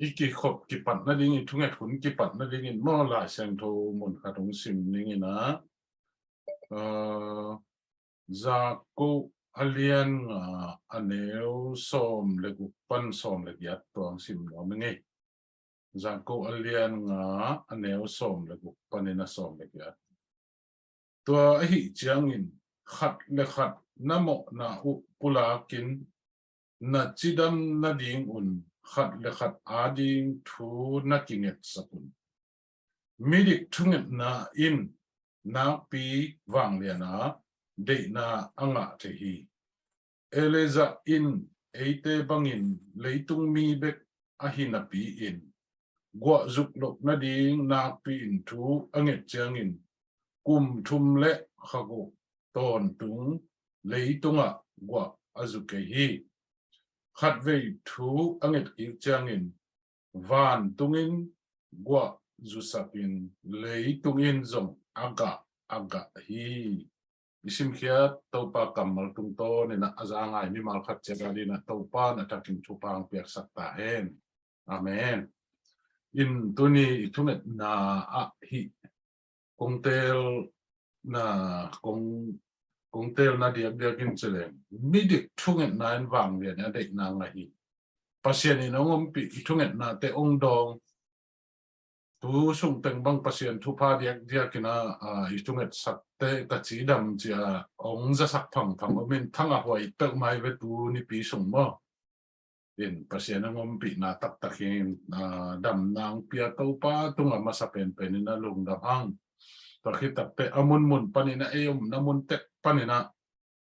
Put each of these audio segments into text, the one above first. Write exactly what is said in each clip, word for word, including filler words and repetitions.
i kikhop kipat nadingin, thunget hun kipat nadingin maw, Lai Siangtho mun khat hong sim ning in ah, aa, Jakob a lian nga, a neu sawm le guk pan sawm le giat, tua hong sim nuam ing ei. Jakob a lian nga, a neu sawm le guk panin a sawm le giat. Tua ahih ciangin khat le khat na mawhna uh pulakin na cidam nadingun khat le khat ading thu na kingetsak un. Midik thungetna in nakpi vanglian a deihna a ngah thei hi. Elijah in eite bangin leitung mi bek ahi napi-in, guah zuk loh nading nakpi-in thu a nget ciangin, kum thum le kha guk tawntung leitungah guah a zu kei hi. Khatvei thu a nget kik ciangin, vantungin guah zusakin leitungin zong a gah, a gah hi. I simkhiat Topa kammal tungtawnin ah a za ngai mimal khat ciat adingin ah Topa in a thakin thupha hong piaksak ta hen. Amen. In tuni i thungetna ah hih kong teelna, kong, kong teelna diakdiak in ci leng, midik thungetna in vanglian a deihna ngah hi. Pasian in hong ompih i thungetnate hong dawng, tu sung teng bang Pasian thupha diakdiak in ah, aa, i thungetsakte ka cidam ci-a hong zasak phangphang om in, thangah huai peuhmah hi ve tu nipi sung maw. In Pasian hong ompihna taktak hi in, aa, damna hong pia Topa tungah masa penpen in a lungdam hang. Tua khit takteh a munmun panin ah, ei omna mun tek panin ah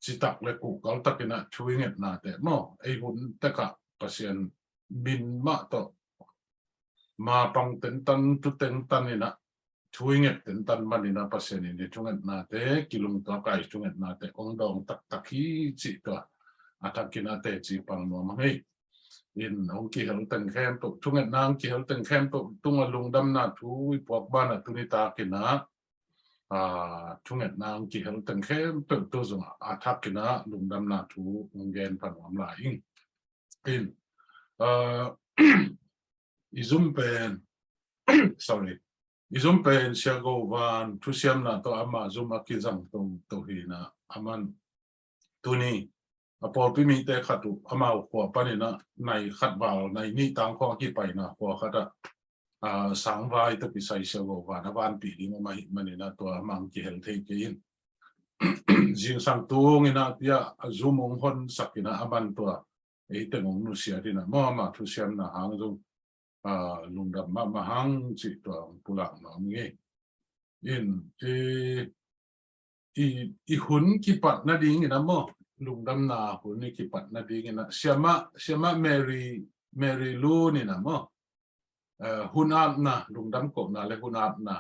citak le kuhkal takin ah thu i ngetnate maw, ei hun tekah Pasian min mah tawh mapang tentan, tu tentan in ah thu i nget tentan manin ah Pasian in i thungetnate, kilungtuak a i thungetnate hong dawng taktak hi cih tua a thakin ah teci pang nuam hang ei. In hong kihel teng khempeuh, thungetna hong kihel teng khempeuh tungah lungdamna thu i puak banah tuni takin ah, aa, thungetna hong kihel teng khempeuh tu zong a thakin ah lungdamna thu hong gen pha nuam lai ing. In, aa, i zum pen, sorry, i zum pen Sia Go Van thusiamna tawh ama zum a kizang to, to hi in ah, aman tuni a pawlpi mite khat uh amau khua panin ah nai khat val, nai nih tang khawng a kipaina khua khat ah, aa, sangvai tawh kisai Sia Go Van a vanpih ding om ahih manin ah tua amah hong kihel thei kei in. Zingsang tung in ah tua a zum hong honsak in ah aman tua ei teng hong nusiat in ah maw, ama thusiamna hang zong, aa, lungdam mahmah hang cih tua hong pulak nuam ing ei. In, i, i, i hun kipat nadingin ah maw, lungdamna hun i kipat nadingin ah Siamah, Siamah Mary, Mary Lun in ah maw, aa, hun apna, lungdam kohna le hun apna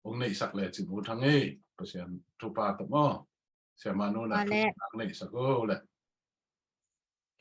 hong neihsak lecin ut hang ei. Pasian thupha tawh maw, Siamah Nu in ah thungetna hong neihsak o leh.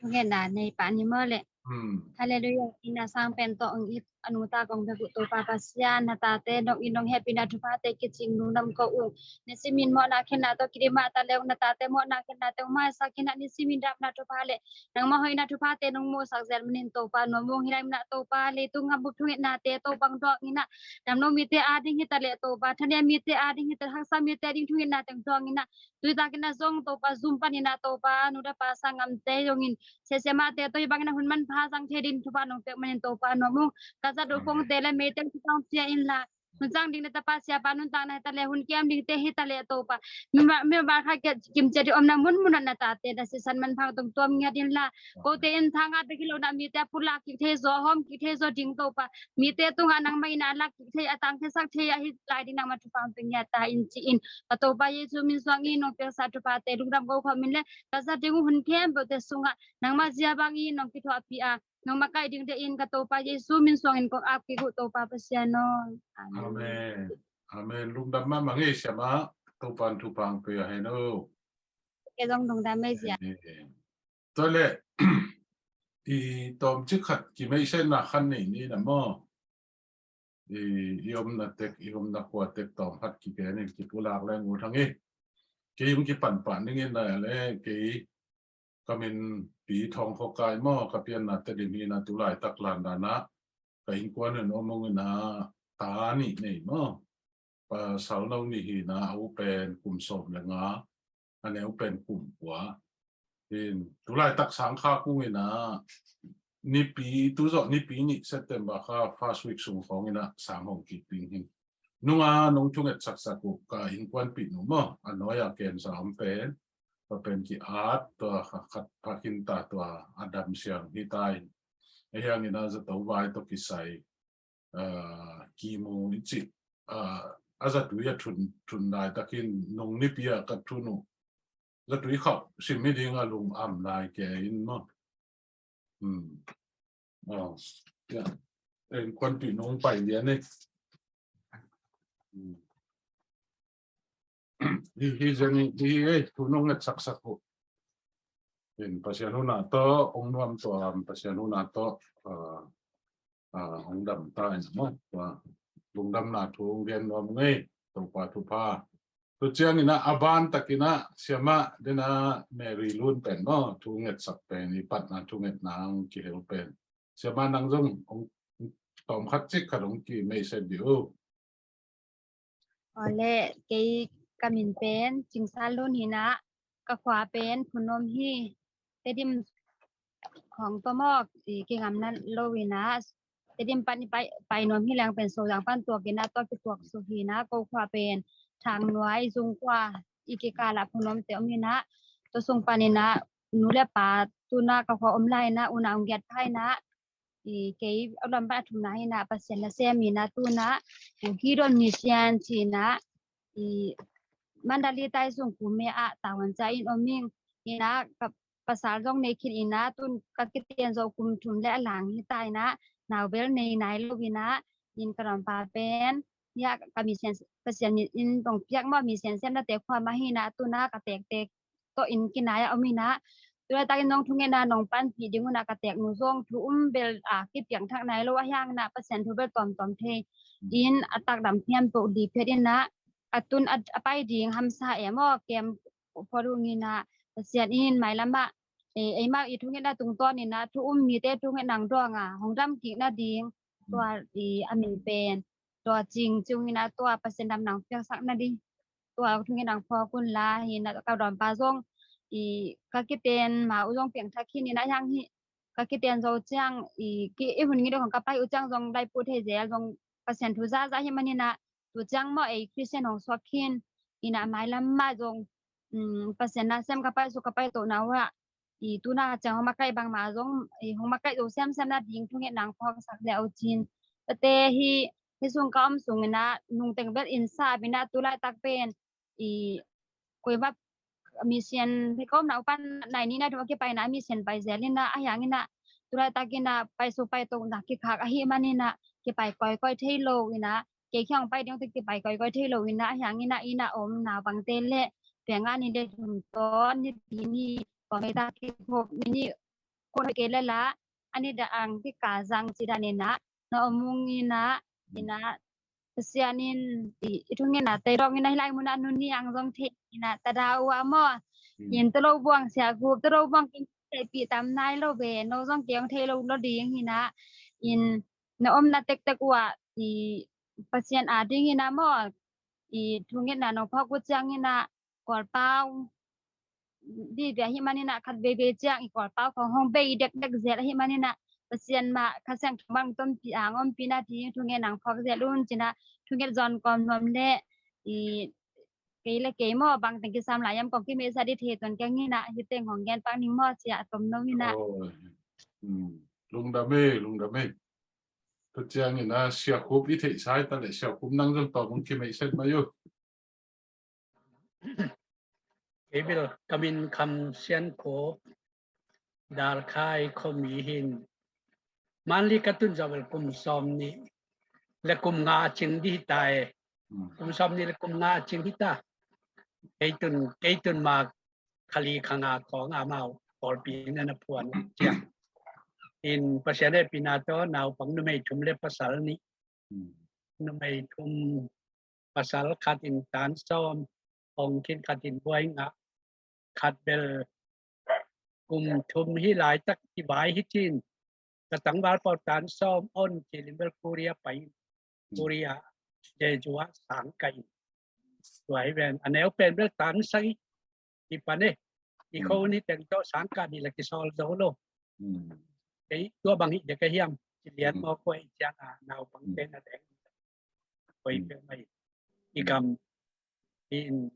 Thungetna nei pah ni maw leh. Hmm. Halleluiah. In a sang pen tawh hong it a nungta kong bek uh Topa Pasian, na tate nong it nong hehpihna thuphate kicing lungdam ko ung. Nisimin mawhna khenna tawh kidim mah ta le ung, na tate mawhna khennate hong maisak in ah nisimin dapna thupha le nangmah hoihna thuphate nong musak zel manin Topa nuam ung. Hih lai munah Topa, leitung gambup thungetnate Topa hong dawng in ah, damlo mite ading hi ta leh Topa, thania mite ading hi ta leh, haksa mite ading thungetnate hong dawng in ah, tuni takin ah zong Topa, Zoom panin ah Topa, nu le pa, sanggamte zongin, Sia, Siamahte tawh hih bangin ah hun manpha zang thei dingin thupha nong piak manin Topa nuam ung. Ka zat uh phongte le meite thupha hong pia inla, hun zang ding le tapa siapa nuntakna hi ta leh, hun kem dingte hi ta leh Topa, mi ma, mi ma kha kimciat ding omna munmun ah na tate na sisan manpha tawh tuam ngiat inla, kote in thangah bek hi lo in ah mite a pulak kik thei zaw, a hawm kik thei zaw ding Topa, mite tungah nangmah in a lak kik thei, a tangthasak thei ahi lai ding nangmah thupha hong pia ngiat ta in ci-in, ka Topa Jesu min suangin nong piaksa thuphate lungdam ko khawm in le, ka zat ding uh hun khempeuhte sungah nangmah zia bangin nong kithuahpih a, nong makaih ding deih in, ka Topa Jesu min suangin kong ap kik uh Topa Pasian aw. Amen. Amen. Amen. Lungdam mahmah ing ei Siamah, Topa in thupha hong pia hen o. Kei zong lungdam ei Sia. Amen. Tua leh, i tawmcik khat kimeihsetna khat nei ni in ah maw. I, i omna tek, i omna khua tek tawm khat kigen in kipulak leng ut hang ei. Kei hong kipan pah ning in ah leh, kei ka min Pi Thawng Khawkai maw, ka pianna Tedim hi in ah, tu laitak London ah ka innkuan in om ung ina, ta nih nei maw. Pasal no nih hi ina, a u pen kum sawm le nga, a neu pen kum kua. In tulaitak sang kha kung ina, nipi, tu zawh nipi nih September kha first week sung khawng ina sang hong kik ding hi. Nunga nong thunget saksak uh ka innkuanpih nu maw, a nuai-a cancer om pen, tua pen ki-at, tua kha khat pha khin ta, tua a dam siang hi ta in. A hiang ina zato vai tawh kisai, ah, kimu i cih, ah, a zatui a thun, thun laitakin nung nipi a ka thun uh. Zatui khauh sim hi ding a lung am lai ke in maw. Hmm. Oh, ya. Innkuanpih nong pai lian e. Hmm. Hi, hi zen hi, hi, eh, thu nong nget saksak uh. In Pasian hun ah tawh, ong nuam tuam Pasian hun ah tawh, ah, ah, ong dam ta in maw. Tua, lungdamna thu ong gen nuam ngei, Topa thupha. Tu ciang ina a ban tak ina siamah dena Mary Lun pen maw, thu ngetsak pen, i patna thu ngetna ong kihel pen. Siamah nang zong ong tawm khat cik khat ong ki message dih uh. Awle, kei ka min pen Cingsan Lun hi ina, ka khua pen Phunom hi. Tedim khawng tawh maw, i kingamna lo ina, Tedim pan i pai, pai nuam hi leng pen Sozang pan tuak ina, tua kituak suk hi ina, ko khua pen Thangnuai, Zungkua, i kikal ah Phunom te om ina, tua sung pan ina, nu le pa tu ina ka khua om lai ina, u ina ong giat pha ina, i kei a lam pan a thumna hi ina, Pasian nasem hi ina, tu ina, u Gideon Mission ci ina, i Mandalay tai sung kumme ah tahuan ca in om ing ina, ka pasal zong nei khin ina, tun ka kiten zo kum thum le a lang hi ta ina, nau bel nei nai lo ina, in ka nuampa pen, ya ka mission, Pasian in ong piak maw, mission semna te khua mah hi ina, tu ina ka tektek tawh in kinai a om ina. Tu laitak in nong thungetna nong panpih ding un a ka tek nu zong thu um bel a kipiangthak nai lo a hiang ina, Pasian thu bel tawmtawm thei in a takdam hiam poh di phet ina, a tun a, a pai ding hamsa em aw, kem phuadung ina, Pasian in mailam ah, eh, eimau i thungetna tungtawn ina thu um mite thungetna dawng a hong dam kik nading, tua i a min pen Dawcing, ci ung ina, tua Pasian dam nang piaksak nading, tua thungetna phawk un la hi ina, ka nuampa zong i ka kiten ma uh zong piangthak khin ina, hiang hi ka kiten zo ciang i ki, i hun ngi dong ka pai uh ciang zong dai pu thei zel zong Pasian thu zaza hi man ina, tu ciang maw ei Christian hong suak khin ina, mailam mah zong, um, Pasian nasem ka pai suk ka pai toh na uh ah, i tu ina ciang hong makaih bangmah zong, i hong makaih zo semsem nading thungetna phawksak le uh cin. Tate hi, hi sung ka om sung ina, nungteng bel in sa ina, tu laitak pen i koima mission hi ka omna uh pan nai nih na dong a kipaina mission pai zel ina, a hiang ina, tu laitak ina pai suk pai toh na kikhak ahi man ina, kipai kawikawi thei lo ina, kei kiang pai ding tawh kipai kawikawi thei lo ina, a hiang ina, ina om naupangte le, pia nga ni le thum tawn, ni li ni, kawmei ta kikhop ni ni, ko kei le la, a ni dah ang kika zang ci dan ina, na om ung ina, ina, Pasian in i, i thungetna te dawng ina, hi lai mun ah nu Niang zong thei ina, ta da uh a maw. In tolo buang sia gup, tolo buang kin thei pi tam nai lo ve, no zong kei ong thei lo lo ding ina, in na omna tektek uh ah i Pasian a ding ina maw, i thungetna nong phawk uh ciang ina, Kawlpau vive ahi man ina, khat veivei ciang i Kawlpau khong hong bei dekdek zel ahi man ina, Pasian mah Kha Siangtho mah tonpih ang ompih na ding thungetna phawk zel un ci ina, thunget zawn kawm nuam le, i kei le kei maw, bang teng kisam lai hiam kong kimeisa di thei tuan keng ina, hi teng hong gen pak ning maw ci a tom no ina. Lungdam e, lungdam e. Tu ciang ina Sia Khup i theihsa hi ta le, Sia Khup nang zong tawm ong kimeisa mai uh. Kei bel ka min Kham Sian Khup, Dalkhai khuami hi in. Manli ka tun zawh bel kum sawmnih le kum nga cing di hi ta e. Kum sawmnih le kum nga cing hi ta. Kei tun, kei tun ma kha li kha nga khawng amau pawlpi na na phuan ciang. In Pasian hehpihna tawh naupang numei thum le pasal nih. Numei thum, pasal khat in tan sawm hong khin, khat in buai ngah, khat bel kum thum hi laitak kivai hi cin. ka tangval pau tan sawm on ci-in bel Korea pai in. Korea, Jeju ah sang kah in. Tua hi ven, a neu pen bel tan sagih hi pan e. I kho ni teng tawh sang kah nih la kisawl zo lo. Kei tua bang hi dek a hiam ci lian maw, kua i ciang a naupang pen a deng. Koi peuhmah hi. I gam in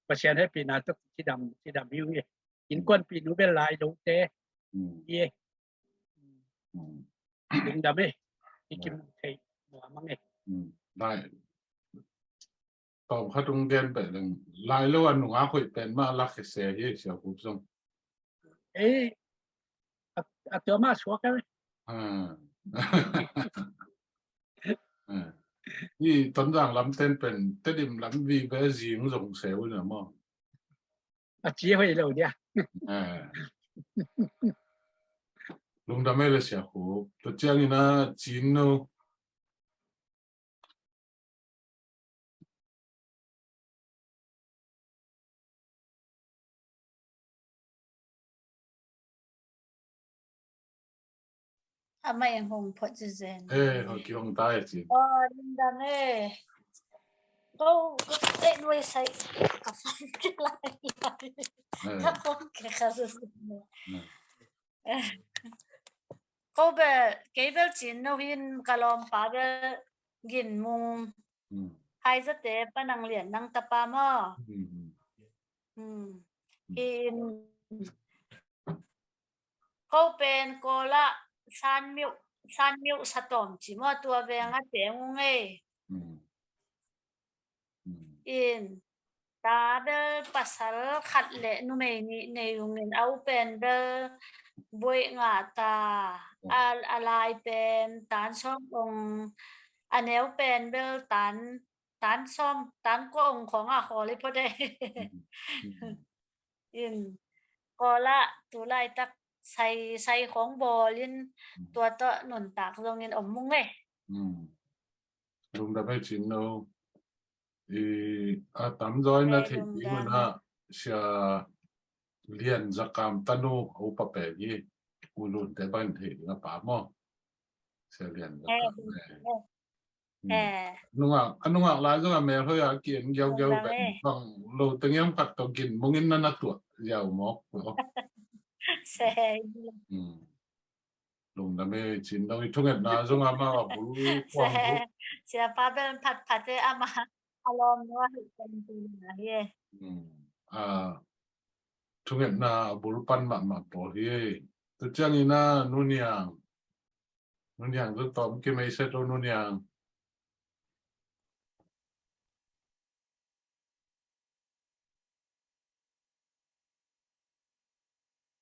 Pasian hehpihna tawh cidam cidam hi ung e. Innkuanpih nu bel lai lote hi e. Lungdam e. I kimu thei nuam ang e. Lai tawm khat ung gen peh leng, lai lo a nungak hoih pen mah lak khe se hi, Sia Khup zong. Ei, a, a tua mah suak e. I Tonzang lam ten pen Tedim lam vive zing zong se uh na maw. A ci hoih lo dia. Lungdam e le Sia Khup. Tua ciangin a Cin No. Amah eng hong phot zezen. Eh, hong kihong ta e Cin. Oh, lungdam e. Ko, ko, eh, nuai sai. Ka phone ke lai. Ka phone ke ka zezen. Ko bel, kei bel Cin No hin ka lawmpa bel Gin Mung. Haizate pa Nang Lian Nang tapa maw. Hin ko pen Kawl ah San Miuh, San Miuh Satawm ci maw, tua veng a teng ung e. In ta bel pasal khat le numei nih nei ung in, a u pen bel Buaih Ngah ta, a, a lai pen tan sawm ong, a neu pen bel tan, tan sawm, tan kua ong khawng a khawl hi phot e. In Kawl ah tu laitak sai, sai khawng bawl in, tua tawh nuntak zongin om ung e. Lungdam e Cin No. I, a tamzaw in a thei ding un a, Sia Lian Za Kam tanu a upa pen hi. U Lun te bang thei ding a pa maw. Sia Lian Za Kam. Nungak, a nungak lai zong a mel hoih a ki-en giaugiau pen bang lo teng hiam khat tawh Gin Mung in na na tuah ziau mawk lo. Lungdam e Cin No, i thungetna zong amau a bul kuang bul. Siapa bel phatphat e, amah a lawm no a hi kan tu na hi e. A thungetna a bul pan mahmah pawl hi e. Tu ciangin a Nu Niang. Nu Niang zong tawm kimei set lo Nu Niang.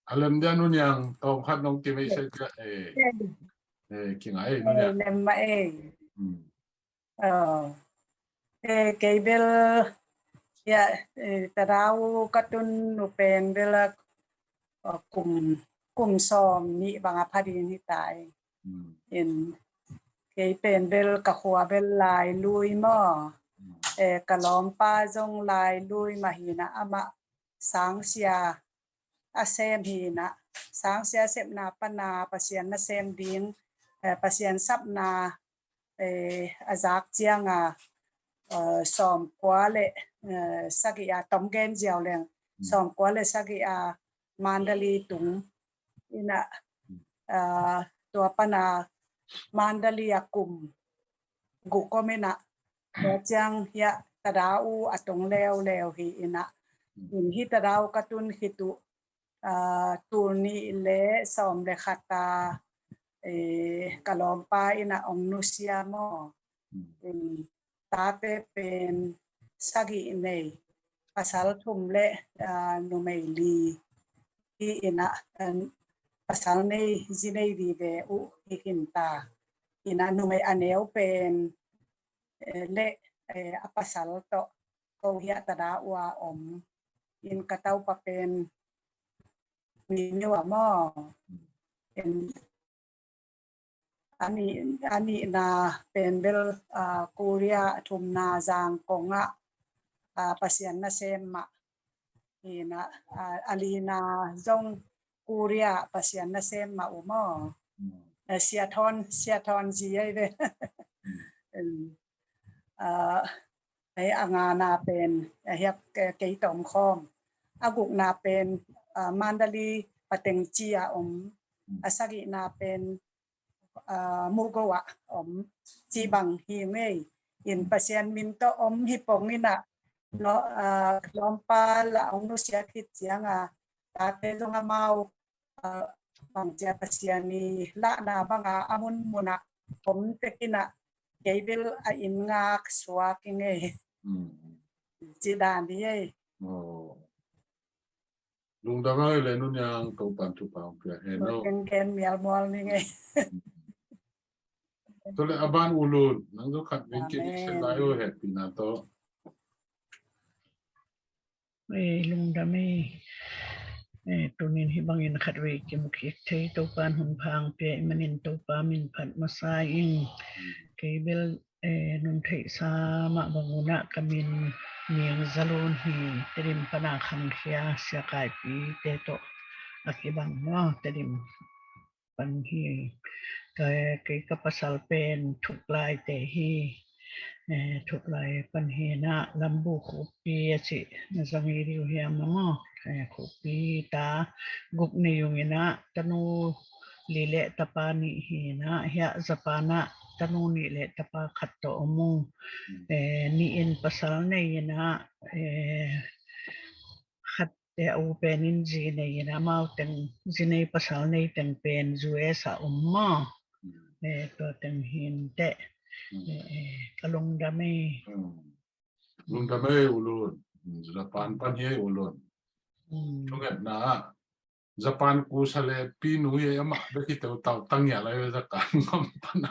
A lem dia Nu Niang, tawm khat nong kimei set dia e. E, kingai Nu Niang. Lem mah e. E, kei bel, ya, e, Tadau ka tun uh pen bel a, kum, kum sawm nih bang a pha ding hi ta e. In kei pen bel ka khua bel Lailui maw. E, ka lawmpa zong Lailui mah hi na, amah sangsia a sem hi na, sangsia sepna pana Pasian nasem ding, e, Pasian sapna, e, a zak cianga, e, sawmkua le, e, sagih a, tom gen ziau leng, sawmkua le sagih a Mandalay tung ina, e, tua pana Mandalay a kum guk om ina, tua ciang hia Tadau a tong leuleu hi ina, in hi Tadau ka tun khit uh, a, tul nih le sawm le khat a, e, ka lawmpa ina ong nusia maw. In tate pen sagih nei, pasal thum le, a, numei li hi ina, a, pasal nei, zi nei vive uh hi khin ta. Ina numei a neu pen, e, le, e, a pasal tawh ko hia Tadau a om. In ka taupa pen Ni Niu a maw. In a nih, a nihna pen bel, a, Korea, a thumna Zangkong ah, a, Pasian nasem mah. Ina, a, a lina zong Korea Pasian nasem mah uh maw. Eh, Sia Thawn, Sia Thawn zi ei ve. Em, ah, ei a ngana pen, eh, hiak, eh, kei tawh om khawm. A gukna pen, ah, Mandalay Pateng Ci a om. A sagihna pen, ah, Mugo ah om. Ci bang hi ngei. In Pasian min tawh om hi pong in ah, lo, ah, lawmpa la ong nusia khit ciang a, tate zong amau, ah, bang cia Pasian i lahna bang a, a mun mun ah om tek in ah, kei bel a inn ngak suak i ngei. Ci dan hi ei. Lungdam ei le, Nu Niang, Topan thupha hong pia hen aw. Gen gen mial mual ni ngei. Tua le a ban U Lun, nang zong khat vei kimu kik lai uh, hehpihna tawh. Eh, lungdam ei. Eh, tunin hih bangin khat vei kimu kik thei, Topan hun pha hong pia i manin Topa min phat masa ing. Kei bel, eh, nong theihsa mah bang un ah ka min Niang Za Lun hi. Tedim pana khangkhia Sia Kaipi te tawh a kibang maw, Tedim pan hi. Kei, kei ka pasal pen Thuk Lai te hi. Eh, Thuk Lai pan hi in ah, Lambu Khupi a cih na zang i diu hiam maw. Eh, Khupi ta guk nei ung in ah, tanu li le tapa nih hi in ah, hiah Japan ah tanu nih le tapa khat tawh om ung. Eh, nih in pasal nei in ah, eh, khat te a u pen in zi nei in ah, amau teng zi nei pasal nei teng pen U S a om maw. Eh, tua teng hi in teh. Eh, eh, ka lungdam ei. Lungdam ei U Lun. Japan pan hi ei U Lun. Thungetna ah Japan kusa le pinu hi ei, amah bek hi teu tau tang ia lai Japan ngam pana.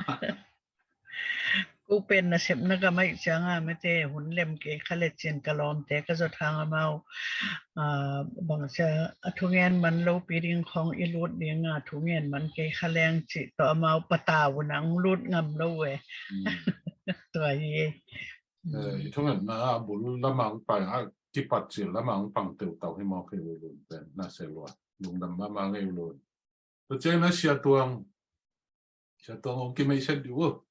Ku pen nasepna ka maih ciang a, mete hun lem kei kha le cin ka lawmte ka zot hang amau, ah, bangcia a thungen man lopi ding khong i lut ding a, thungen man kei kha leng cih tawh amau patau nang lut ngam lo e. Tua hi ei. Eh, i thungetna a bul lamang pai a, kipat cil lamang pang teu tau hi maw kei U Lun pen, na se lua. Lungdam mahmah ngei U Lun. Tua ciang na Sia Tuang, Sia Tuang ong kimeih set diu.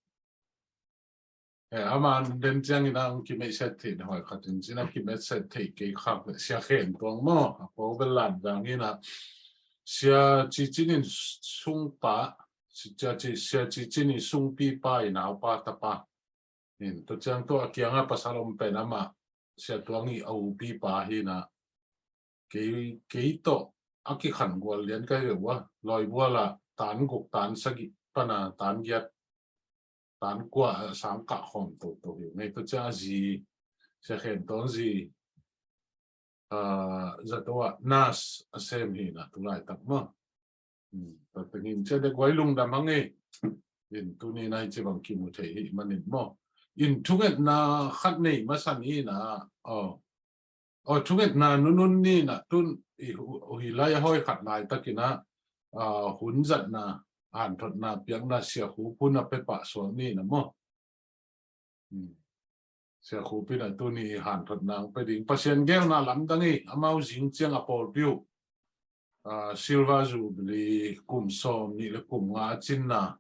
Eh, aman den ciang in a ong kimeih set thei na hoi khat in cin a kimeih set thei kei khak le Sia Khen Tuang maw, a ko bel lat dang in a Sia Ci Cin in sungpa, Sia Ci, Sia Ci Cin in sungpi pa in au pa tapa. In, tua ciang tua a kianga pasal om pen amah Sia Tuang i a upi pa hi na. Kei, kei tawh a kikhan gual lian kai ve ua. Lawibual ah tan guk, tan sagih pana tan giat, tan kua, eh, sang kah khawm toto hi. Ngei tua ciang a zi, Sia Khen Tuang zi, ah, zato ah nas a sem hi na tu laitak maw. Hmm, tua tengin cia dek guai lungdam hang e. In tuni nai ci bang kimu thei hi manin maw. In thungetna khat nei masa ni na. Oh. Oh, thungetna nunun ni na tun i hu-, hu hi lai a hoi khat laitak in a, ah, hun zatna, hanthotna piakna Sia Khup hun a pepah suak ni na maw. Hmm. Sia Khup in a tuni hanthotna ang pe ding. Pasian geelna lamdang i, amau zing ciang a pawlpi uh, ah, Silver Jubilee kum sawm nih le kum nga a cinna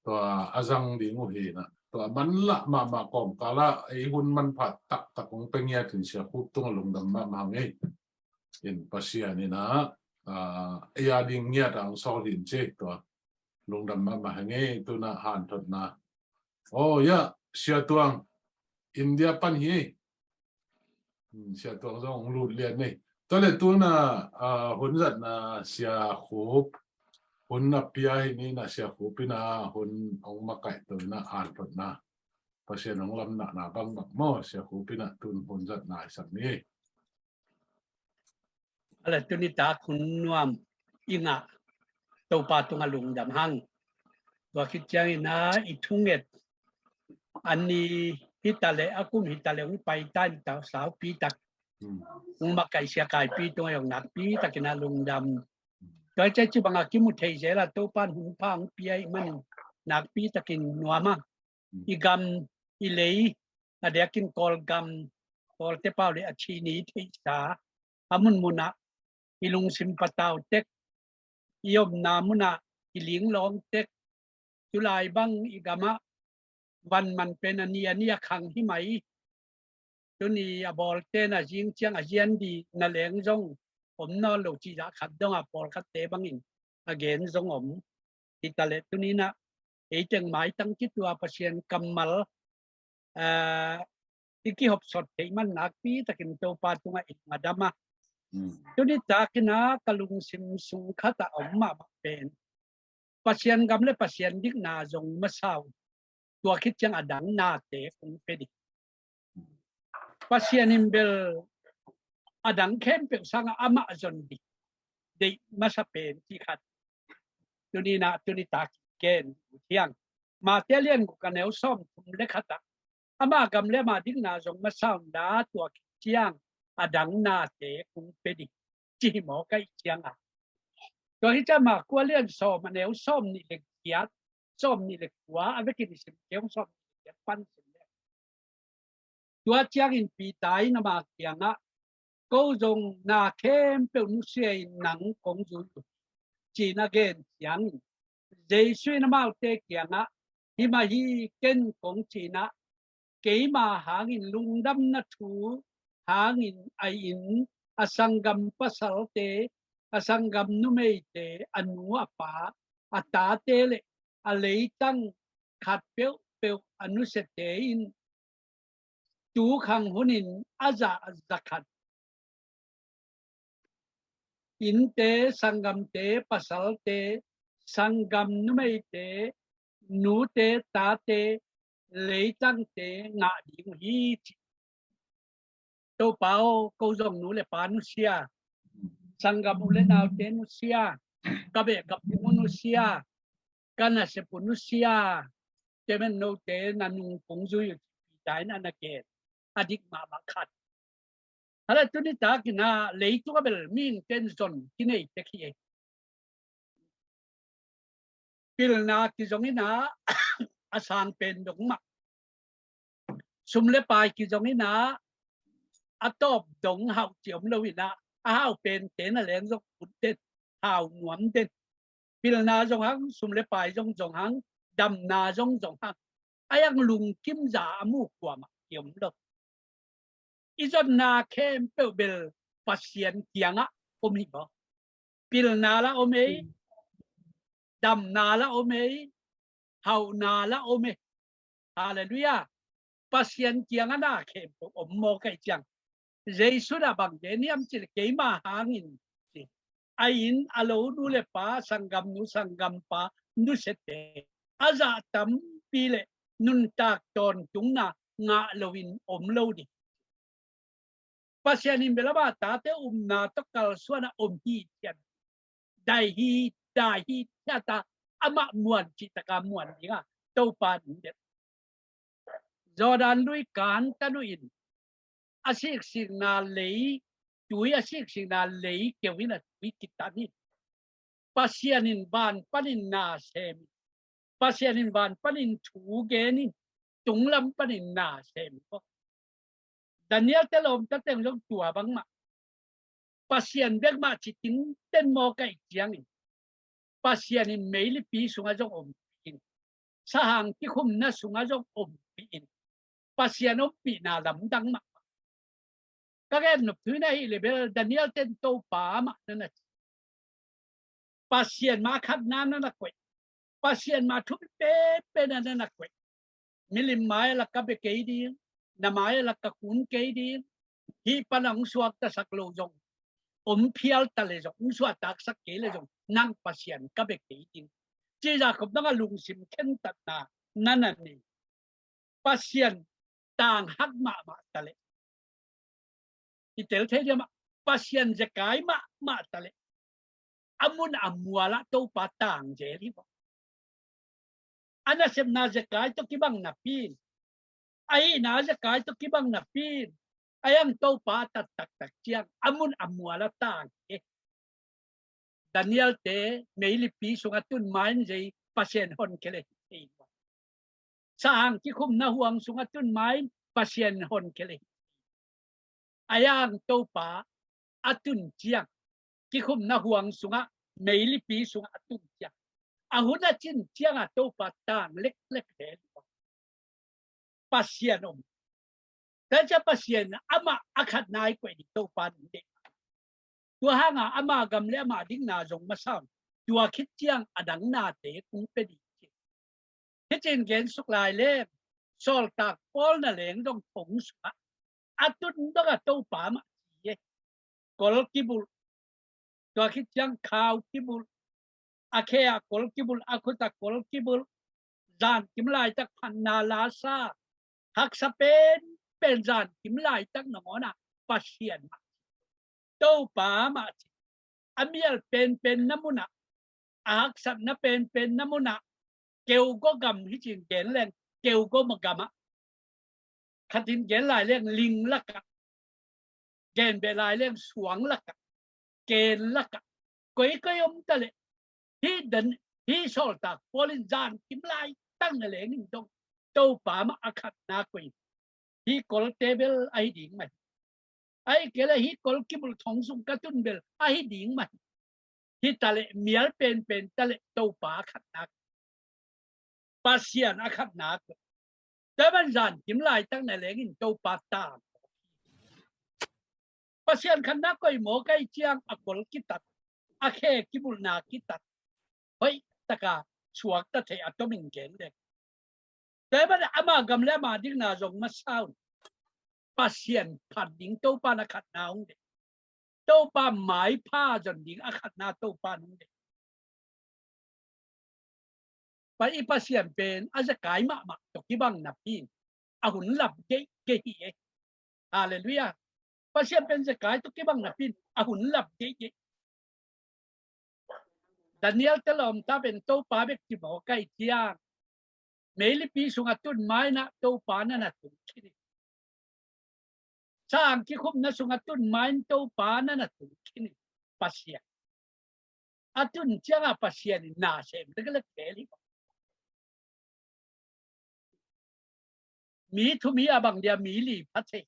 tua a zang ding uh hi na. Tua manlah mahmah kawmkal ah ei hun manpha taktak hong pe ngiat in Sia Khup tung a lungdam mahmah hang e. In Pasian in a, ah, ei a ding ngiat ang sawl hin ci tua. Lungdam mahmah hang e, tuna hanthotna. Oh, ya, Sia Tuang, India pan hi. Hmm, Sia Tuang zong lut lian ni. Tua le tuna, ah, hun zatna Sia Khup, hun na pia hi ni na Sia Khup in a hun hong makaih tua na hanthotna. Pasian hong lamna na bangbang maw, Sia Khup in a tun hun zatna i sak ni. A le tuni tak hun nuam i ngah Topa tung a lungdam hang. Tua khit ciang in a i thunget a ni hi ta le a kum hi ta le hong pai ta in ta saupi tak. Hmm. Hong makaih Sia Kaipi tung a hong nakpi tak in a lungdam. Tua ciang ci bang a kimu thei zel a Topan hun pha hong pia i manin nakpi tak in nuam a. I gam, i lei, a diakin Kawlgam, Kawlte pau le a chini theihsa, a munmunah i lungsim patau tek, i omna munah kiling lawng tek. Tulai bang i gamah van man pen a ni a ni a khang hi mai. Tuni a bawlte na zing ciang a zian di na leng zong om nawn lo cih zah khat dong a pawlkhatte bangin a gen zong om. Hi ta leh tuni na ei teng maitang kitua Pasian kammal, aa, i kihopsot theih man nakpi takin Topa tungah i lung a dam a. Tuni takin a ka lungsim sung khat a om mahmah pen Pasian gam le Pasian dikna zong masa uh. Tua khit ciang a dang nate kong pe ding. Pasian in bel a dang khempeuh sangah amah zon ding deih masa pen cih khat tuni na tuni tak ken thiang. Mate lian guk a neu sawm thum le khat ah ama gam le ama dikna zong masa un la, tua khit ciang a dang nate kong pe ding, ci hi maw ka ih ciang a. Tua hi ciang Marku a lian sawm a neu sawm nih le giat, sawm nih le kua a vekin i sim kei ung, sawm nih le giat pan sim le. Tua ciangin Peter in ama kiangah, ko zong na khempeuh nusia in nang kong zui uh hi, ci-in a gen ciangin Jesu in amaute kiangah, hi mah hi, ken kong ci-in ah keima hangin lungdamna thu hangin a inn, a sanggam pasalte, a sanggam numeite, a nu a pa, a tate le a leitang khat peuhpeuh a nusiate in tu khang hunin a zah a za khat innte, sanggamte, pasalte, sanggam numeite, nute, tate, leitangte ngah ding uh hi, ci. Topa aw, ko zong nu le pa nusia, sanggam u le naute nusia, ka beh ka phung uh nusia, ka nasep uh nusia, tua man note na nung kong zui uh, ci Peter in a na gen. A dik mahmah khat. Hala tuni takin a leitung a bel mihingte in zon kinei tek hi ei. Pilna kizong in a, a sang pen dong mah, sum le pai kizong in a, a tawp dong hauh ci om lo in a, a hau pente na leng zong ut den, hau nuam den. Pilna zong hang, sum le pai zong zong hang, damna zong zong hang, a iang lungkim za a mu kuamah ki om lo. I zonna khempeuh bel Pasian kiangah om hi maw? Pilna la om ei, damna la om ei, hauhna la om ei. Halleluiah. Pasian kiangah na khempeuh om maw ka ih ciang, Jesu na bang gen hiam cih leh keima hangin ci. A inn, a lo nu le pa, sanggam nu sanggam pa, nusiate a zah tampi le nuntak tawntungna ngah loin om lo ding. Pasian in bel ama tate upna tawh kalsuan a om hi cian, dai hi, dai hi ciata amah muan cih taka muan dinga Topa in bel Jordan lui kan tanu in a siksikna lei, tui a siksikna lei keu in a tui kitan hi. Pasian in van panin na sem hi. Pasian in van panin thu gen in tunglam panin na sem hi. Daniel te lawmta teng zong tua bangmah. Pasian bek mah ci tingten maw ka ih ciangin, Pasian in meilipi sungah zong ompih in, sahang kikhumna sungah zong ompih in, Pasian ompihna lamdang mah. Ka gen nop thu in ahih leh bel Daniel ten Topa mah na na ci. Pasian mah a khatna na na koih. Pasian mah a thupi penpen a na na koih. Milim mai a lak ka bia kei ding, na mai a lak ka kun kei ding. Hih pan a hong suaktasak lo zong, om phial ta le zong, hong suahtaksak kei le zong, nang Pasian ka bia kei ding, ci zah khop dong a lungsim khentatna na na nei. Pasian tang hak mahmah ta leh, i tel thei diam ah, Pasian zekai mahmah ta leh, a mun a mual ah Topa tang zel hi maw? A nasepna zekai tawh kibang napi in, a hihna zekai tawh kibang napi in, a iang Topa a tat taktak ciang a mun a mual ah tang hi. Daniel te meilipi sungah tun ma in zei Pasian honkhia le hi thei. Sahang kikhumna huang sungah tun ma in Pasian honkhia le hi. A iang Topa a tun ciang, kikhumna huang sungah, meilipi sungah a tun ciang, A hun a cin ciangah Topa tang leklek lel. Pasian om. Tua ciang Pasian amah a khatna i koih ding Topa in deih. Tua hangah ama gam le ama dikna zong masa un. Tua khit ciang a dang nate kong pia ding ci. Hicin gen suk lai leng, sawltak Paul na leng dong thong sungah a tun dongah Topa mah ci e. Kol kibulh. Tua khit ciang khau kibulh. A khe ah kol kibulh, a khut ah kol kibulh. Zankim laitak phatna la sa. Haksa penpen zankim laitak nangawnah Pasian mah. Topa mah ci. A mial penpen na munah, a haksatna penpen na munah, keugaw gam hicin gen leng, keugaw ma gamah. Khatin gen lai leng ling lakah, gen beh lai leng suang lakah, ken lakah, koikoi om ta leh, hi dan, hi sawltak Paul in zankim laitak na leng in dong Topa mah a khatna koih. Hi kolte bel ahi ding mah hi. Ahi kei leh hi kol kibulh thong sung ka tun bel ahi ding mah hi. Hi ta leh mial penpen ta leh Topa a khatna. Pasian a khatna. Tua ban zankim laitak na leng in Topa ta. Pasian khatna koih mawk ahih ciang a kol kitat, a khe kibulhna kitat. Hoih taka suakta thei a tomin gen leng. Tua ban ama gam le ama dikna zong masa un. Pasian phat ding Topa na khatna hong deih. Topa maipha zon ding a khatna Topa hong deih. Pa i Pasian pen a zekai mahmah tawh kibang napi in a hun lap geihgeih hi e. Halleluiah. Pasian pen zekai tawh kibang napi in a hun lap geihgeih. Daniel te lawmta pen Topa bek ci mawk ahih ciang, meilipi sungah tun ma-in ah Topa na na tung khin hi. Sang kikhupna sungah tun ma-in Topa na na tung khin hi. Pasian a tun ciangah Pasian in na sem leklek lel hi. Mi thum hi a, bang dia mi li pha thei.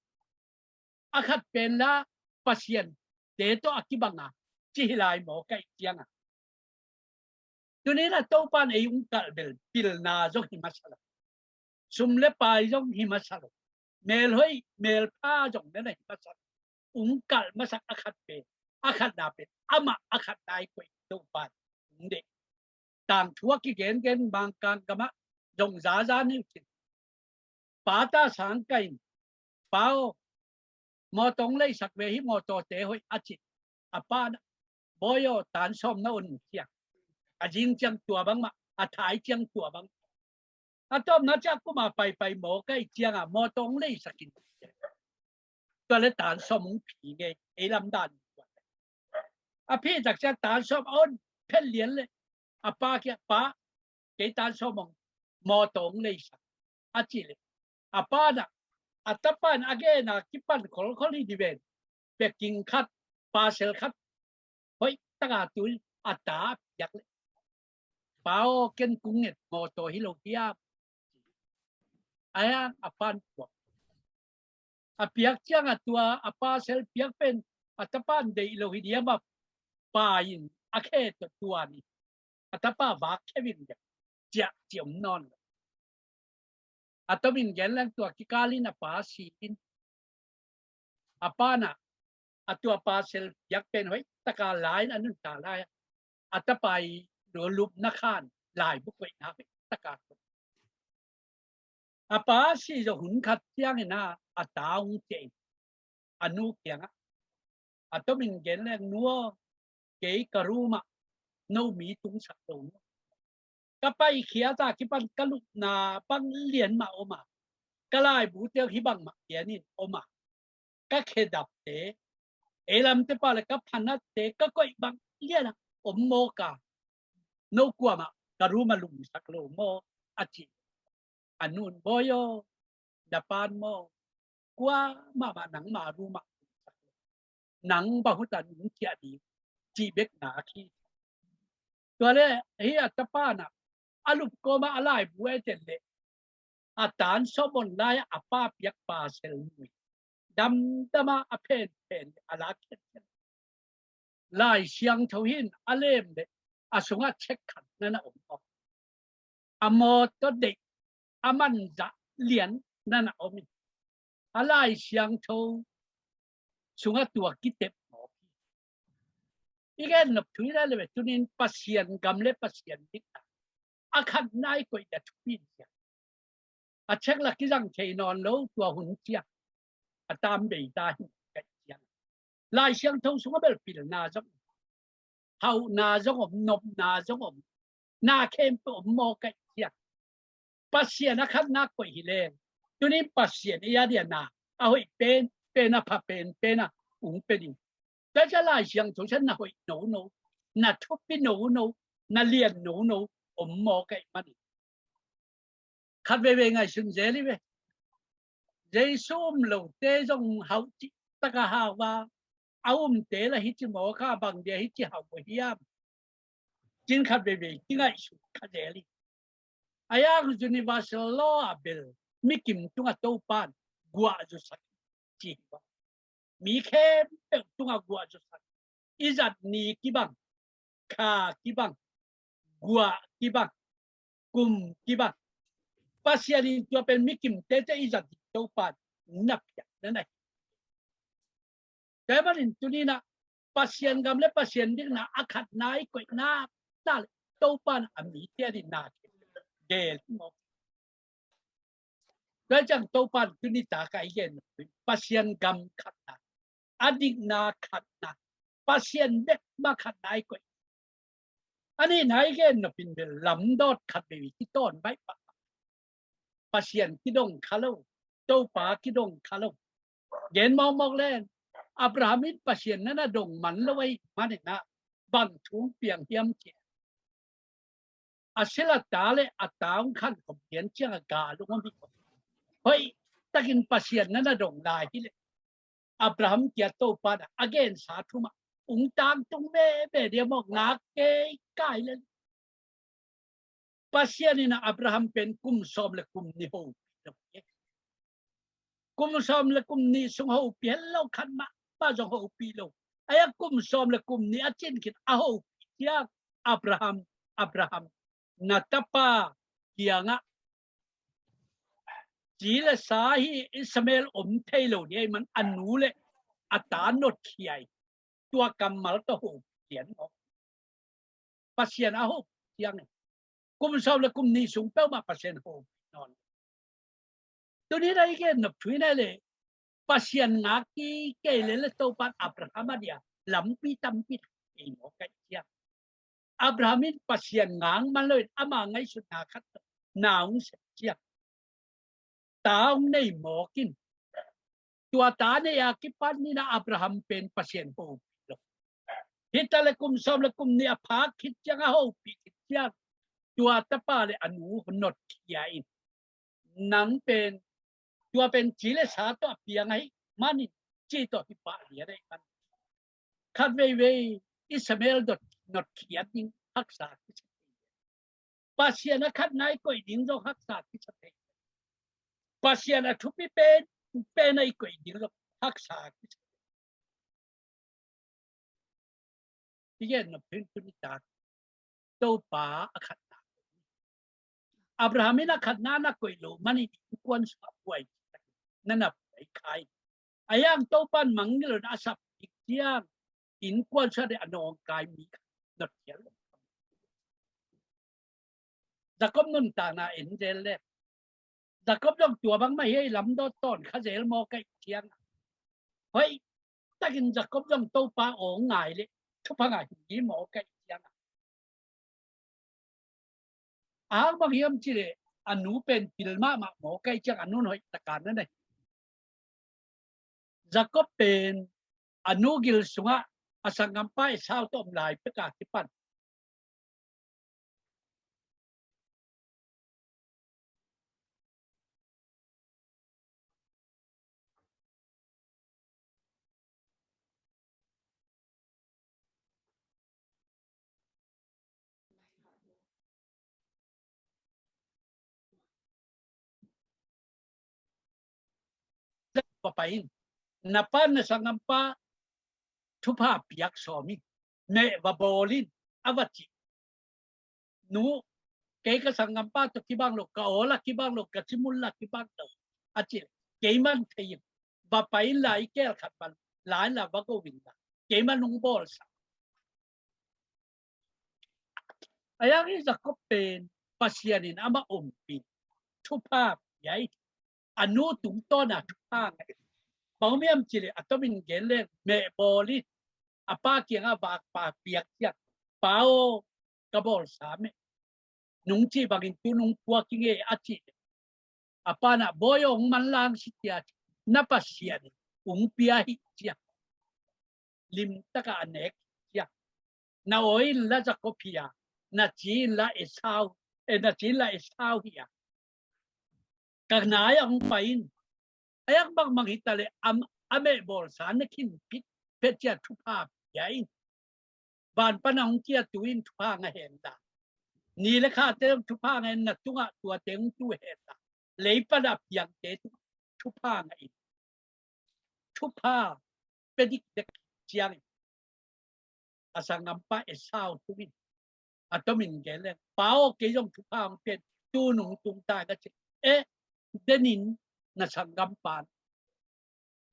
A khat pen la Pasian te tawh a kibang a, ci hi lai mawk ahih ciangah. Tuni-in ah Topa in ei hong kalh bel pilna zong hi masa lo. Sum le pai zong hi masa lo. Melhoih, melpha zong na na hi masa lo. Hong kalh masak a khat pen, a khatna pen, amah a khatna i koih Topa in hong deih. Tangthu a kigengen Mangkang gamah zong zaza ni uh cin. Pa ta sang ka in, Pa aw, mawtaw hong leisak ve, hih mawtawte hoih a cin. A pa na, Bawi aw, tan sawm na on, ci a. A zing ciang tua bang mah, a thai ciang tua bang. A tawpna ciang a kum a paipai mawk ahih ciangah mawtaw hong leisak in. Tua leh tan sawm hong phi ngei, ei lam dan. A phih tak ciang tan sawm a on phet lian leh a pa kiang, Pa, kei tan sawm hong, mawtaw hong leisak, a cih leh a pa na, a tapa in a gen a kipan kholkhol hi ding ven, packing khat, parcel khat hoih taka tui a ta a piak leh, Pa aw, ken kong nget mawtaw hi lo hiam? A hiang a pan puak. A piak ciangah tua a parcel piak pen a tapa in deih lo hi diam a, pa in a khe tawh tuan in a tapa vak khia vin dek ciah ci om nawn lo. A tomin gen leng tua kikal in a pa si in. A pa na, a tua parcel piak pen hoih taka la in a nuntak lai a, a tapa i lupna khan laibu koihna hoih taka koih. A pa si zawh hun khat ciangin a, a ta hong ciah in a nu kiangah, a tomin gen leng, Nu aw, kei ka room ah no mi tungsak lo, nu. Ka paikhiat a kipan ka lupna bang lian mah om a, ka laibute hih bang mah lian in om a, ka khedapte, ei lamte pau leh ka phanatte ka koih bang lian a om mawk a, no kuamah ka room ah lumsak lo maw, a ci. A nu in, Bawi aw, na pa in maw, kuamah mah nangma room ah lumsak lo, nang bang hun tan hong ciah ding, cih bek nak hi. Tua leh hih a tapa na, a lup kawmah a laibu a et leh, a tan sawm on lai-ah a pa piak parcel mu in, damdam a, a phenphen a lak khiatkhiat. Lai Siangtho hi in a lem leh, a sungah check khat na na om aw. A mawtaw deih, a manzah lian na na om hi. A Lai Siangtho sungah tua kitep mawk hi. I gen nop thu hi lai le ve, tunin Pasian gam le Pasian dikna a khatna i koih dia thupi in sia. A check la kizang thei nawn lo, tua hun ciang a tam bei ta hi, kaih ciang. Lai Siangtho sungah bel pilna zong, hauhna zong om, nopna zong om, na khempeuh om maw, kaih ciang. Pasian a khatna koih hi leng, tunin Pasian i a dia na a hoih pen pen, a pha pen pen a ung pe ding. Tua ciang Lai Siangtho ciang na hoih nono, na thupi nono, na lian nono om maw, kaih manin. Khat veivei ngaihsun zel hi ve. Jesu um lote zong hauh cih taka hau a, a umte la hi ci maw, kha bang dia hi ci hau hiam? Cin khat veivei kingaihsun kha zel hi. A yang universal law a bel mi kim tungah Topan guah zusak ci hi. Mi khempeuh tungah guah zusak. I zat ni kibang, kha kibang, guah kibang, kum kibang. Pasian in tua pen mi kimte te i zat ding Topan na piak na na hi. Tua manin tuninah Pasian gam le Pasian dikna a khatna i koihna ta le Topan a mite a dikna gel hi maw. Tua ciang Topan tuni taka i gen Pasian gam khatna, a dikna khatna, Pasian bek ma khatna i koih. A nihna i gen nopin bel lamdawt khat vei kitawn baih pah. Pasian kidong kha lo, Topa kidong kha lo. Gen mawkmawk len, Abraham in Pasian na na dong man lo ahih maninah bang thu piang hiam ci a, a sila ta le a ta hong khan khop pian ciang a gal hong om hi. Hoih takin Pasian na na dong lai hi le, Abraham kia Topa na a gensa thu mah ung tangtung meme dia maw, ngak kei kai le. Pasian in a Abraham pen kum sawm le kum nih hopih lo. Kum sawm le kum nih sung hopih hel lo, khat mah mah zong hopih lo. Aia kum sawm le kum nih a cin khit a hopih ciang Abraham, Abraham, na tapa kiangah ci le sa hi Ishmael om thei lo ni ahih man a nu le a ta notkhia hi. Tua kammal tawh hopih ciang maw. Pasian a hopih ciang hi. Kum sawm le kum nih sung peuhmah Pasian hopih nawn. Tuni na i gen nop thu hi na le, Pasian ngak kei le le Topan Abraham a dia lampi tampi thei maw, kaih ciang. Abraham in Pasian ngak man loin ama ngaihsutna khat na hong sep ciang ta hong nei mawk in. Tua ta nei a kipan in a Abraham pen Pasian hopih lo. Hi ta le kum sawm le kum nih a phak khit ciang, a hopih khit ciang, tua tapa le a nu notkhia in, nang pen, tua pen ci le sa tawh a piang ahih manin ci tawh hi pah lian ahih man. Khat veivei Ishmael dot notkhia ding haksa kisa. Pasian a khatna i koih ding zong haksa kisa thei. Pasian a thupi pen pen a i koih ding zong haksa kisa thei. I gen nop thu hi tuni tak, Topa a khatna. Abraham in a khatna na koih lo manin innkuan sungah buai, na na buai kha hi. A yang Topan mangngilh lo in a sap khit ciang innkuan sungah a nawngkai mi khat notkhia lo. Jacob nuntakna en zel le, Jacob zong tua bang mah hi, lamdawt tawn kha zel maw, kaih ciang. Hoih takin Jacob zong Topa awng ngai le thupha ngah hi maw, kaih ciang. A hang bang hiam cih leh a nu pen pil mahmah maw, kaih ciang, a nun hoih taka na na hi. Jacob pen a nu gil sungah a sanggampa Esau tawh om lai peka kipan va pai in, na pa na sanggampa thupha piak sawm in, meh va bawl in, a va cih. Nu, kei ka sanggampa tawh kibang lo, ka aw la kibang lo, ka cimul la kibang lo, a ci leh, kei man thei ing, va pai inla i keel khat pan la inla va go inla, kei man hong bawlsa. A yang hi Jacob pen Pasian in amah ompih, thupha pia hi. A nu tungtawn a thupha ngah hi. Bang hang hiam cih leh a tomin gen leng mehbawl hi. A pa kiangah vakpa piak ciang, "Pa aw, ka bawlsa meh. Nong cih bangin tu nong puak ing e," a cih leh, a pa in ah, "Bawi aw, hong manlang si," ci a, "na Pasian in hong pia hi," ci a, limtakin a nek hi a. "Na aw inla Jacob hi a, na ci inla Esau, eh, na ci inla Esau hi a, ka nai ah hong pai in." A yang bangmah hi ta leh a, a mehbawlsa na khin phit phet ci a, thupha pia in. Van pan a hong kia tu in thupha ngah hen la, ni le khate thupha ngah hen, na tungah tuate hong tu hen la, lei pan a piangte tungah thupha ngah in. Thupha pia dikdek ciangin a sanggampa Esau tungin a tomin gen leng, "Pa aw, kei zong thupha hong pia in, tu nong tung ta ing," a ci. "Eh, den in, na sanggampa in,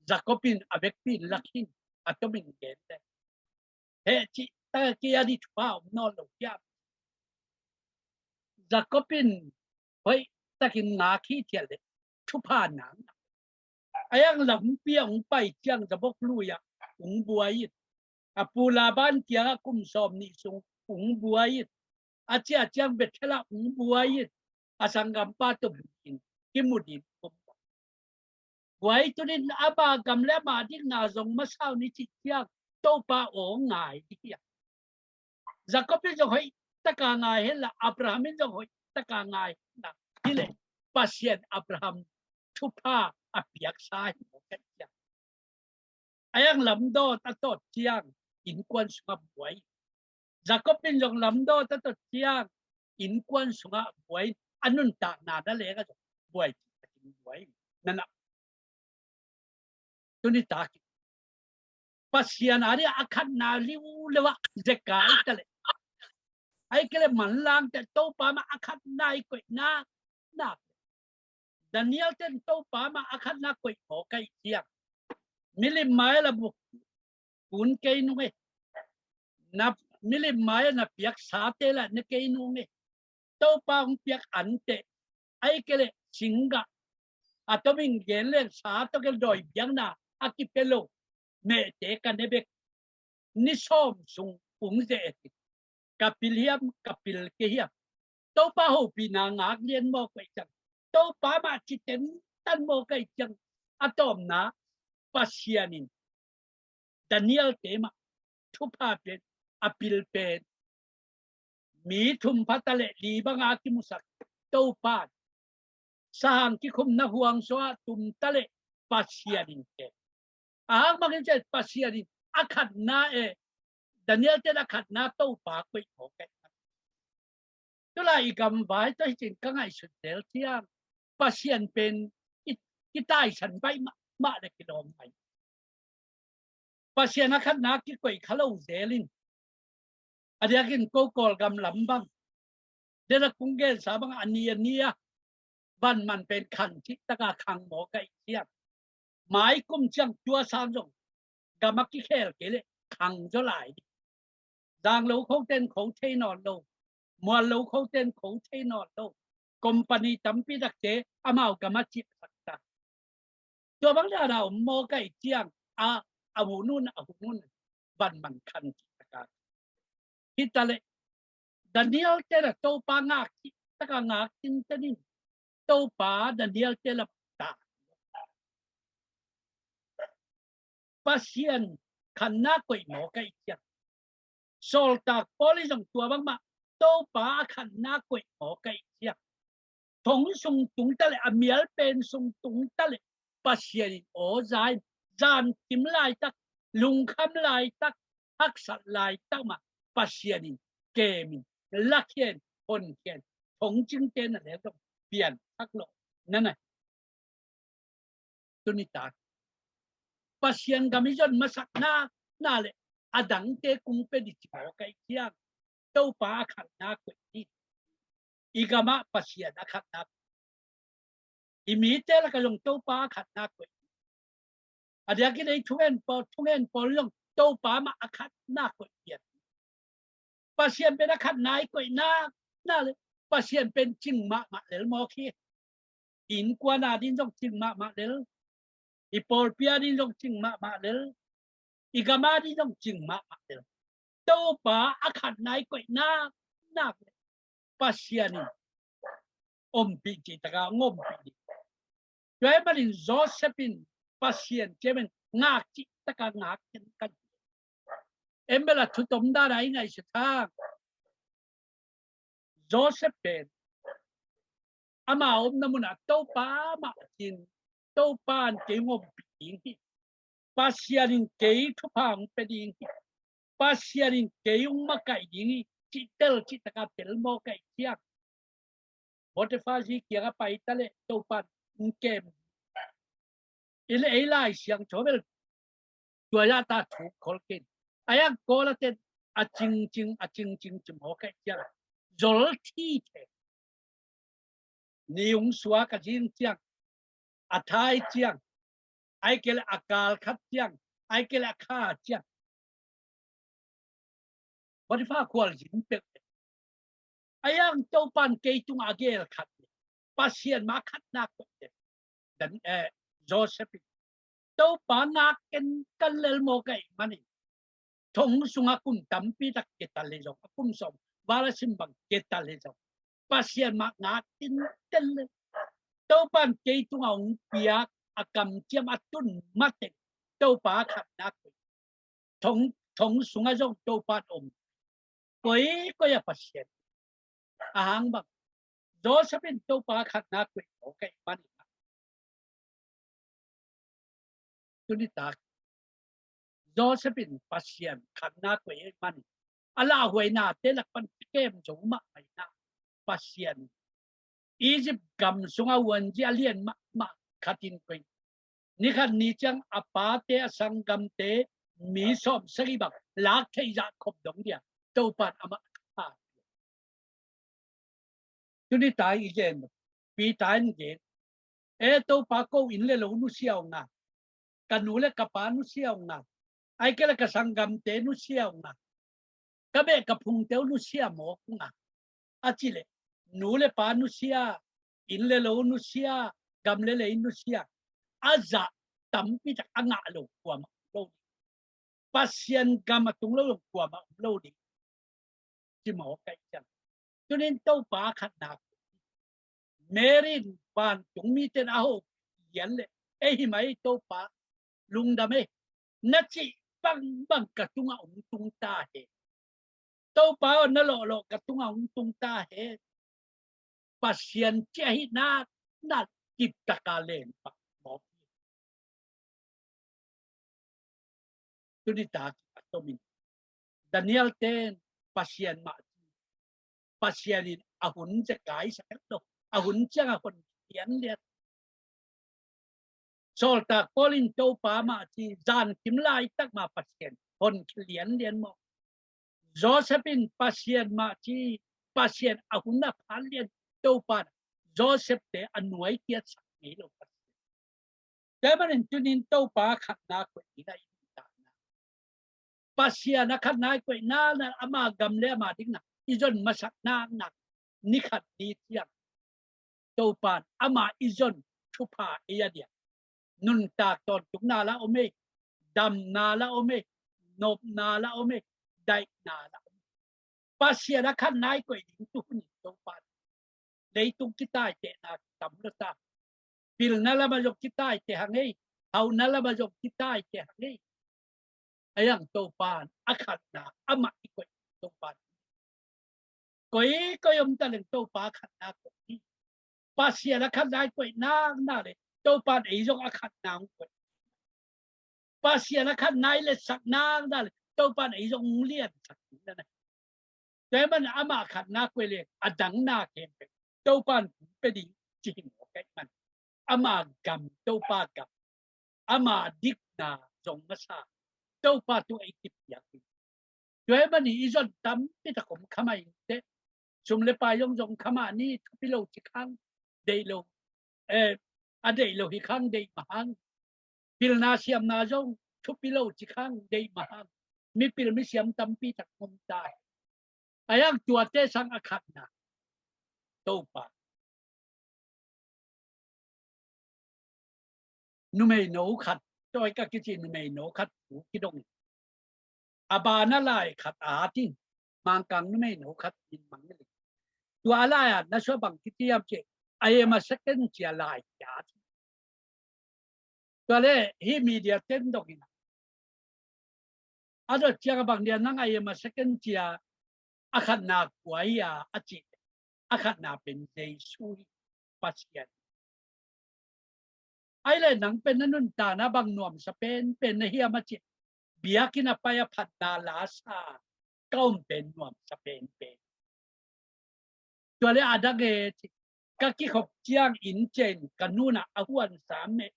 Jacob in a vekpi in la khin," a tomin gen leng, "Heh," ci, "ta kei a ding thupha om nawn lo hiam?" Jacob in hoihtakin ngak hithiat leh thupha nang. A yang lampi ah hong pai ciang Jabbok lui ah hong buai in. A pu Laban kiangah kum sawmnih sung hong buai in. A ciah ciang Bethel ah hong buai in. A sanggampa tawh buai in, kimu ding om. Buai tunin ama gam le ama dikna zong masa un i cih ciang Topa aw ngai ding hi a. Jacob in zong hoihtakin ngai hen la, Abraham in zong hoihtakin ngai hen la, hi leh Pasian Abraham thupha a piaksa hi mawk a, i ciang. A yang lamdawt a tawt ciang innkuan sungah buai. Jacob in zong lamdawt a tawt ciang innkuan sungah buai. A nuntakna na leng a zong buai, buai. Nana. Tuni tak Pasian a ding a khatna liuleu ah zekai ta leh, ahih kei leh manlang ta leh, Topa mah a khatna i koihna, na, Daniel ten Topa mah a khatna koih mawk a, i ciang. Milim mai la buk kun kei nung e. Na milim mai na piaksate la ne kei nung e. Topa hong piak ante, ahih kei leh singgah, a tomin gen leng sa tawh kei dawi biakna a kipia lo, mehte ka ne bek. Ni sawm sung hong ze hi. Ka pil hiam, ka pil kei hiam? Topa hopihna ngak lian mawk a, i ciang. Topa mah ci tentan mawk a, i ciang. A tawpna, Pasian in Daniel te mah thupha pen, a pil pen, mi thum pha ta leh li banga kimusak Topa in, sahang kikhumna huang sungah tum ta leh Pasian in ke. A hang bangin ciang Pasian in a khatna e, Daniel ten a khatna Topa koih mawk a. Tulai i gamvai tawh hi cin ka ngaihsut zel ciang, Pasian pen i, i taisan baih mahmah le kilawm mai. Pasian a khatna kikoih kha lo zel in, a diakin ko Kawlgam lam bang, den a kong gensa bang a ni a ni a, vanman pen khan cihtaka khang mawk a, i ciang. Mai kum ciang tua sang zong gam a kikhel kei leh khang zaw lai ding. Zang lo khoten kho thei nawn lo, mual lo khoten kho thei nawn lo. Company tampi takte amau gam a ciahsak ta. Tua bang dan a om mawk a, i ciang, a, a hun un, a hun un vanman khan cihtaka. Hi ta leh Daniel te la Topa ngak cihtaka ngak cinten in, Topa Daniel te la ta. Pasian khatna koih mawk a, i ciang. Sawltak Paul in zong tua bangmah, Topa a khatna koih mawk a, i ciang. Thong sung tung ta leh, a mial pen sung tung ta leh, Pasian in aw za in, zankim laitak, lungkham laitak, haksat laitak mah Pasian in kem in, lakhia in, honkhia in, thong cingte na leng zong pianthak lo na na. Tuni tak Pasian gam i zon masakna, na leh a dangte kong pia ding ci mawk a, i ciang. Topa a khatna koih ni. I gam ah Pasian a khatna, i mite lakah zong Topa a khatna koih. A diakin ei thungen pawl, thungen pawl zong Topa mah a khatna koih pian. Pasian pen a khatna i koihna, na le, Pasian pen cing mahmah lel mawk hi. Innkuan a din zong cing mahmah lel. I pawlpi a din zong cing mahmah lel. I gam a din zong cing mahmah lel. Topa a khatna i koihna, na le, Pasian in ompih cih taka hong ompih ding. Tua ahih manin Joseph in Pasian cih pen ngak cih taka ngak kenkan. En bel a thu tom dan a i ngaihsut hang, Joseph pen ama omna munah Topa mah cin, Topa in kei hong ompih ding hi. Pasian in kei thupha hong pia ding hi. Pasian in kei hong makaih ding hi, cih tel cih taka tel mawk ahih ciang, Potifar zi kiangah pai ta leh Topa in hong kem. Ei le ei Lai Siangtho bel tua zah ta thu khol kei. A yang kawl a ten a cingcing, a cingcing ci mawk ahih ciang zol thi thei. Ni hong suak a zing ciang, a thai ciang, ahih kei leh a kal khat ciang, ahih kei leh a kha ciang, Potifar khualzin peuh. A yang Topa in kei tungah a geel khat, Pasian mah a khatna koih. Dan, eh, Joseph in Topa ngak kenkan lel mawk ahih manin thong sungah kum tampi tak kia ta leh zong, a kum sawm val a sim bang kia ta leh zong, Pasian mah ngak kenkan lel. Topa in kei tungah hong piak a kamciam a tun mateng Topa a khatna koih. Thong, thong sungah zong Topa in om. Koikoi ah Pasian. A hang bang, Joseph in Topa khatna koih mawk ahih manin, tuni tak Joseph in Pasian khatna koih ahih manin a lauhuainate lak pan kem zo mahmah in, Pasian Egypt gam sungah huanzi a lian mahmah khat in koih. Ni khat ni ciang a pate, a sanggamte, mi sawm sagih bang lak theih zah khop dong dia Topa in amah a kha. Tuni tak i gen, Peter in gen, e Topa, ko inn le lo nusia ung a, ka nu le ka pa nusia ung a, ahih kei leh ka sanggamte nusia ung a, ka beh ka phungte uh nusia mawk ung a, a cih leh nu le pa nusia, inn le lo nusia, gam le lei nusia, a zah tampi tak a ngah lo kuamah om lo ding. Pasian gam a tung lo zong kuamah om lo ding. Ci mawk ahih ciang, tunin Topa a khatna, Mary in vantung mite in a hopih lian leh, ei hi mai Topa, lungdam ei, na cih bangbang ka tungah hong tung ta hen. Topa aw, na lawhlawh ka tungah hong tung ta hen. Pasian cih ahih nak, na kiptaka len pah mawk hi. Tuni tak a tomin Daniel ten Pasian mah, Pasian in a hun zekai sak lo, a hun ciang a hon lianlian. Sawltak Paul in Topa mah ci, zankim laitak mah Pasian hon lianlian maw. Joseph in Pasian mah ci, Pasian a hun a phan lian, Topa in Joseph te a nuai kiatsak ngei lo Pasian. Tua ahih manin tunin Topa khatna koih ding a i nuntakna. Pasian a khatna i koih naknak, ama gam le ama dikna i zon masak naknak, ni khat ni ciang Topa in ama i zon thupha ei a diak. Nuntak tawntungna la om ei, damna la om ei, nopna la om ei, daihna la om ei. Pasian a khatna i koih ding tu hun in Topa in leitung kitaitehna tam lo ta. Pilna lamah zong kitaiteh hang ei, hauhna lamah zong kitaiteh hang ei. A yang Topa in a khatna amah i koih, Topa in koikoi om ta leng Topa a khatna koih hi. Pasian a khatna i koih naknak leh Topa in ei zong a khatna hong koih. Pasian a khatna i letsak naknak leh Topa in ei zong hong liansak ding na. Tua ahih manin ama khatna koih leh a dang na khempeuh Topa in hong pia ding ci hi mawk ahih manin ama gam, Topa gam, ama dikna zong masa Topa tungah i kipiak ding. Tua ahih manin i zon tampi tak om kha mai inteh. Sum le pai zong zong kha mah ni, thupi lo ci khang, deih lo, eh, a deih lo hi khang, deih mah hang. Pilna siamna zong thupi lo ci khang, deih mah hang. Mipil misiam tampi tak om ta hi. A yang tuate sang a khatna, Topa, numeino khat, tawi ka kici numeino khat thu kidong. A bana lai khat a ting, Mangkang numeino khat in mang ni. Tua a lai a na sua bang kici hiam ci, I am a second cia lai kia ting. Tua le hi media ten dong in a dot ciang a bang dia nang I am a second cia a khatna kua hi a a ci, a khatna pen Jesu hi, Pasian. Ai le nang pen na nuntakna bang nuamsa pen pen na hiam a ci, biakinn a pai a phatna la sa ka om pen nuamsa pen pen. Tua le a dang e ci, ka kikhop ciang inn ciang ka nunah a huan sa meh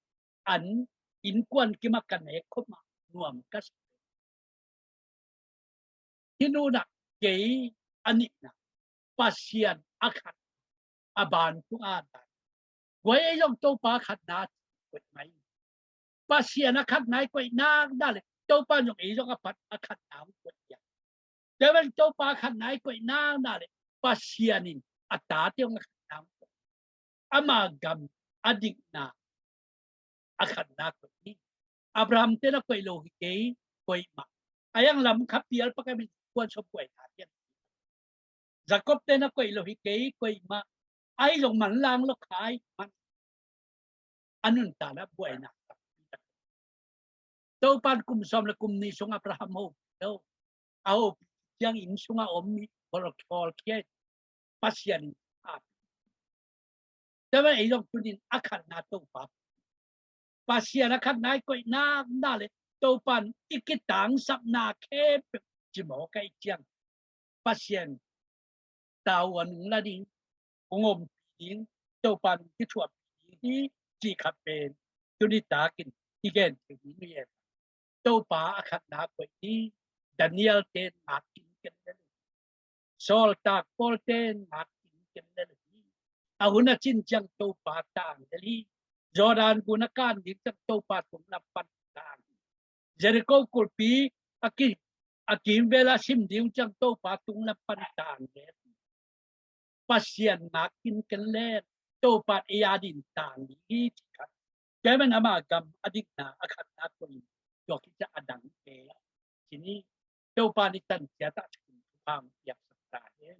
an innkuan kimah ka nek khop mah nuam ka sa. Hi nunah kei a nihna Pasian a khat a ban tung a dan. Guai ei zong Topa khatna koih mai. Pasian a khatna i koih nak dah le Topa zong ei zong a pat a khatna koih ia. Tua bang Topa khatna i koih nak dah le Pasian in a tate hong a khatna koih. Ama gam a dikna a khatna koih ni. Abraham te na koih lo hi kei, koih mah. A yang lam kha pial pakamin kuan sop koih na tian. Jacob te na koih lo hi kei, koih mah. Ai zong man lang lo khai man. A nuntakna buaina. Topan kum sawm le kum nih sung Abraham ho lo. A ho ciang inn sunga om mi bol khawl khia Pasian in a. Tua ei zong tunin a khatna Topa. Pasian a khatna i koih nak dah le Topan i kitangsapna khempeuh cimawh ka i ciang Pasian tau a nung la ding, hong ompi ding, Topan kithuahpi ding hi cih khat pen tuni takin i gen thei ding hi. Topa a khatna koih hi. Daniel ten ngak kim ken lel hi. Sawltak Paul ten ngak kim ken lel hi. A hun a cin ciang Topa tang lel hi. Jordan gun a kan ding ciang Topa tung lam pan tang hi. Jericho kulpi a ki, a kimvel a sim ding ciang Topa tung lam pan tang lel hi. Pasian ngak kim ken lel, Topa ei a din tang ding hi ci khat. Tua bang ama gam a dikna a khatna koih in tua kici a dang e. Ci ni. Topa ni tan cia ta cin thupha piak sak ta hen.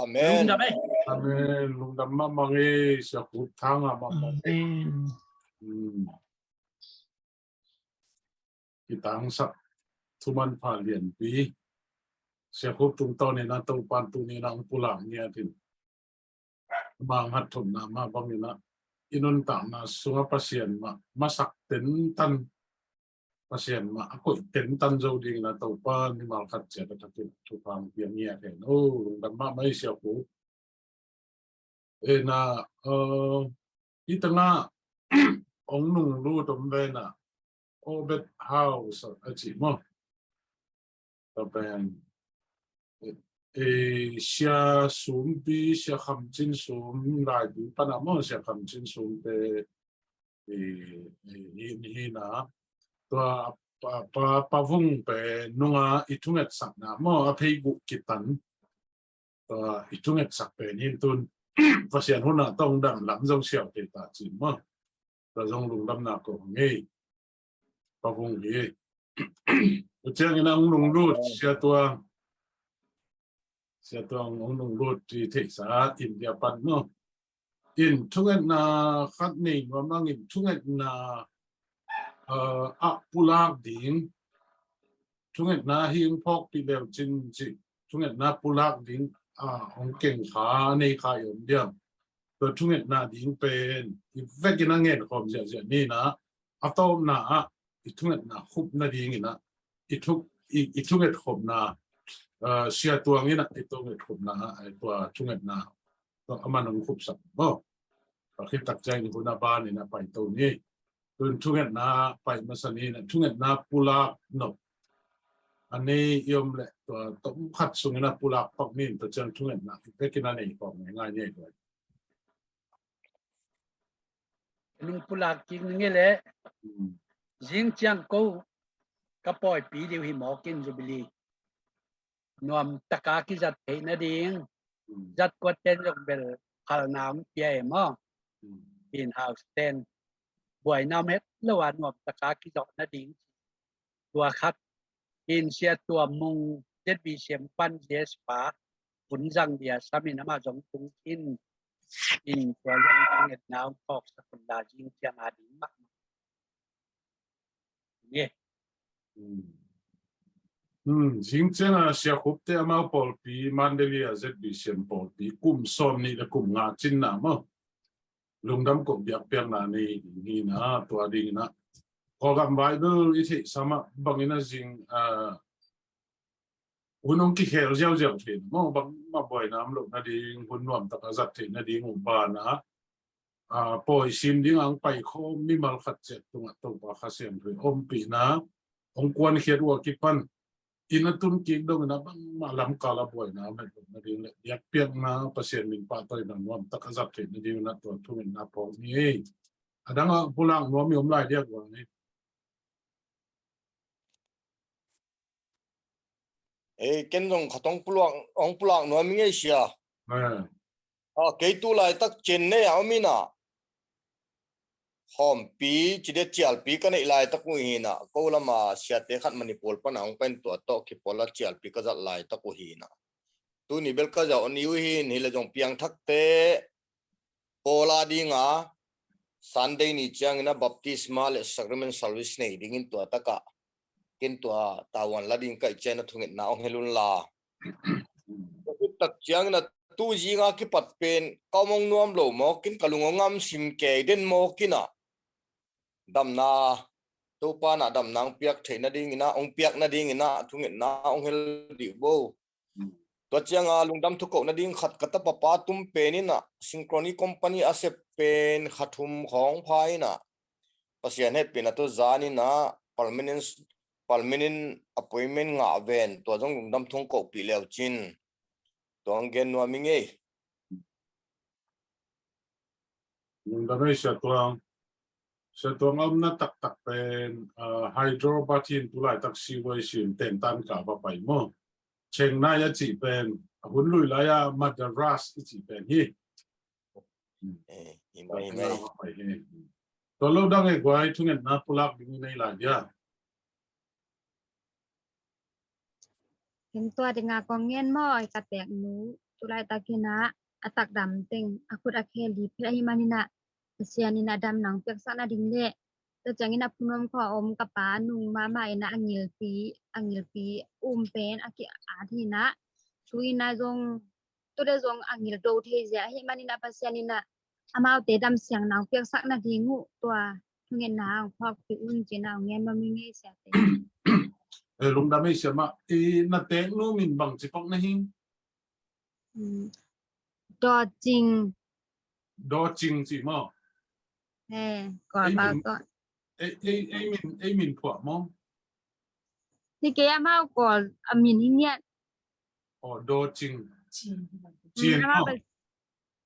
Amen. Lungdam e. Amen. Lungdam mahmah e, Sia Khup, thang a mahmah e. Amen. Hmm. Kitangsap thuman pha lianpi. Sia Khup tungtawn in a Topan tuni in a hong pulak ngiat in. Mah hong hat thotna mah bang in a i nuntakna sunga Pasian mah masak tentan, Pasian mah a koih tentan zo ding in a Topa mimal khat ciat a thakin thupha hong piak ngiat hen. Oh, lungdam mahmah e Sia Khup. E na, uh, i tanga ong nung lut om ve na, Obed House a ci maw. Tua pen, e, e, Sia Sumpi, Sia Kham Cin Sum, Laibu pan a maw, Sia Kham Cin Sum te, e, e, hi, hi na. Tua pa, pa, pa Vung pen nunga i thungetsakna maw, a phei guh kitan. Tua i thungetsak pen hi in tun Pasian hun a tawh hong dam lam zong siau te ta cin maw. Tua zong lungdamna ko ngei. Pa Vung hi. Tua ciangin a hong lunglut Sia Tuang. Sia Tuang hong lunglut i theihsa India pan maw. In thungetna khat nei nuam ang in thungetna, uh, a pulak ding. Thungetna hi hong phawkpih leu cin cih thungetna pulak ding, uh, hong keng kha, a nei kha i om diam. Tua thungetna ding pen i vekin a ngen khawm ziahziah ni na, a tawpna ah i thungetna khupna ding in a, i thu, i, i thunget khopna, uh, Sia Tuang in a i thunget khopna ah, tua thungetna tua a man hong khupsak maw. Tua khit tak ciang i hun a ban in a pai to ni. Tun thungetna pai masa ni na, thungetna pulak nop. a nei i om leh tua tom khat sungin a pulak pak ni in, tua ciang thungetna vekin a nei khawm ngaingai ni ei. Nung pulak kik ning ei leh, zing ciang ko ka pawipi ding hi mawk in, Jubilee nuam taka kizat theih nading, zat kuat ten zong bel phalna hong pia e maw? In house ten buaina om het lo a nuam taka kizawh nading, tua khat. In Sia Tuam Mung Z B C M pan Z S pa hun zang dia sam in amah zong tung in, in tua zong thungetna hong phawksak un la, zing ciang a ding mahmah. Nge. Hmm. Hmm, zing ciang a Sia Khup te amau pawlpi, Mandalay a Z B C M pawlpi, kum sawm nih le kum nga cinna maw, lungdam koh biakpiakna nei ding hi na, tua ding in a Kawlgam Bible i theih sam ah bangin a zing, ah, hun hong kikhel ziauziau theih na maw, bangmah buaina om loh nading, hun nuamtak a zat theih nading uh banah, ah, pawi sim ding a hong paikhawm mimal khat ciat tungah Topa Kha Siangtho in ompihna hong kuankhiat uh a kipan, inn a tun kik dongin a bangmah lamkal a buaina om het loh nading le biakpiakna, Pasian min pahtawina nuamtak a zat theih nading in a tua thungetna phawk ni ei. A dang a pulak nuam i om lai diak uh a ni. Ei, ken zong khat hong pulak, hong pulak nuam i ngei Sia. Ah. Ah, kei tu laitak Chennai a om in a, hawmpi ci dia, cialpi ka neih laitak uh hi na, ko lam a siate khat Manipur pan a hong pai in tua tawh kipawl a cialpi ka zat laitak uh hi na. Tuni bel ka zat uh ni uh hi in, hi le zong piangthakte pawl a ding a Sunday ni ciangin a baptisma le sacrament service nei dingin tua tak ah ken tua tavuan la ding ka hih ciangin a thungetna hong hel un la. Tua khit tak ciangin a tu zing a kipat pen ka om hong nuam lo mawk in, ka lung hong ngam sim kei den mawk in a, damna, Topa in a damna hong piak theih nadingin a, hong piak nadingin a thungetna hong hel dih bo. Tua ciang a lungdam thukoh nading khat, ka tapa pa tum pen in a Synchrony company a sep pen kha thum khawng pha in a, Pasian hehpihna tawh zan in a permanent, permanent appointment ngah ven, tua zong lungdam thu hong kohpih le uh cin. Tua hong gen nuam i ngei. Lungdam ei Sia Tuang. Sia Tuang a omna taktak pen, ah, Hyderabad hi in, tu laitak C Y C in tentan ka va pai maw. Chennai a cih pen, a hun lui lai a Madras i cih pen hi. Eh, hi mai, hi mai. Tua lo dang ei guai, thungetna pulak ding i nei lai dia. Ken tua dinga kong ngen maw, ei ka teknu, tu laitak in a, a takdam teng, a khut a khel dih phet ahih manin a, Pasian in a damna hong piaksak nading le, tua ciangin a phun om khua om ka pa nung mahmah in a, a ngilpi, a ngilpi um pen a ki-at hi na, tu in a zong, tu le zong a ngil do thei zia ahih manin a Pasian in a amaute damsiangna hong piaksak nading uh tua thungetna hong phawkpih un ci-in a hong ngen mah mi ngei Siate. Eh, lungdam ei Sia mah. I na teknu min bang ci phawk na hi? Hmm. Dawcing. Dawcing ci maw? Eh, Kawl pau tawh. Ei, ei, ei min, ei min phuah maw? Hi kei amau Kawl a min hi ngiat. Oh, Dawcing. Cin. Cin maw?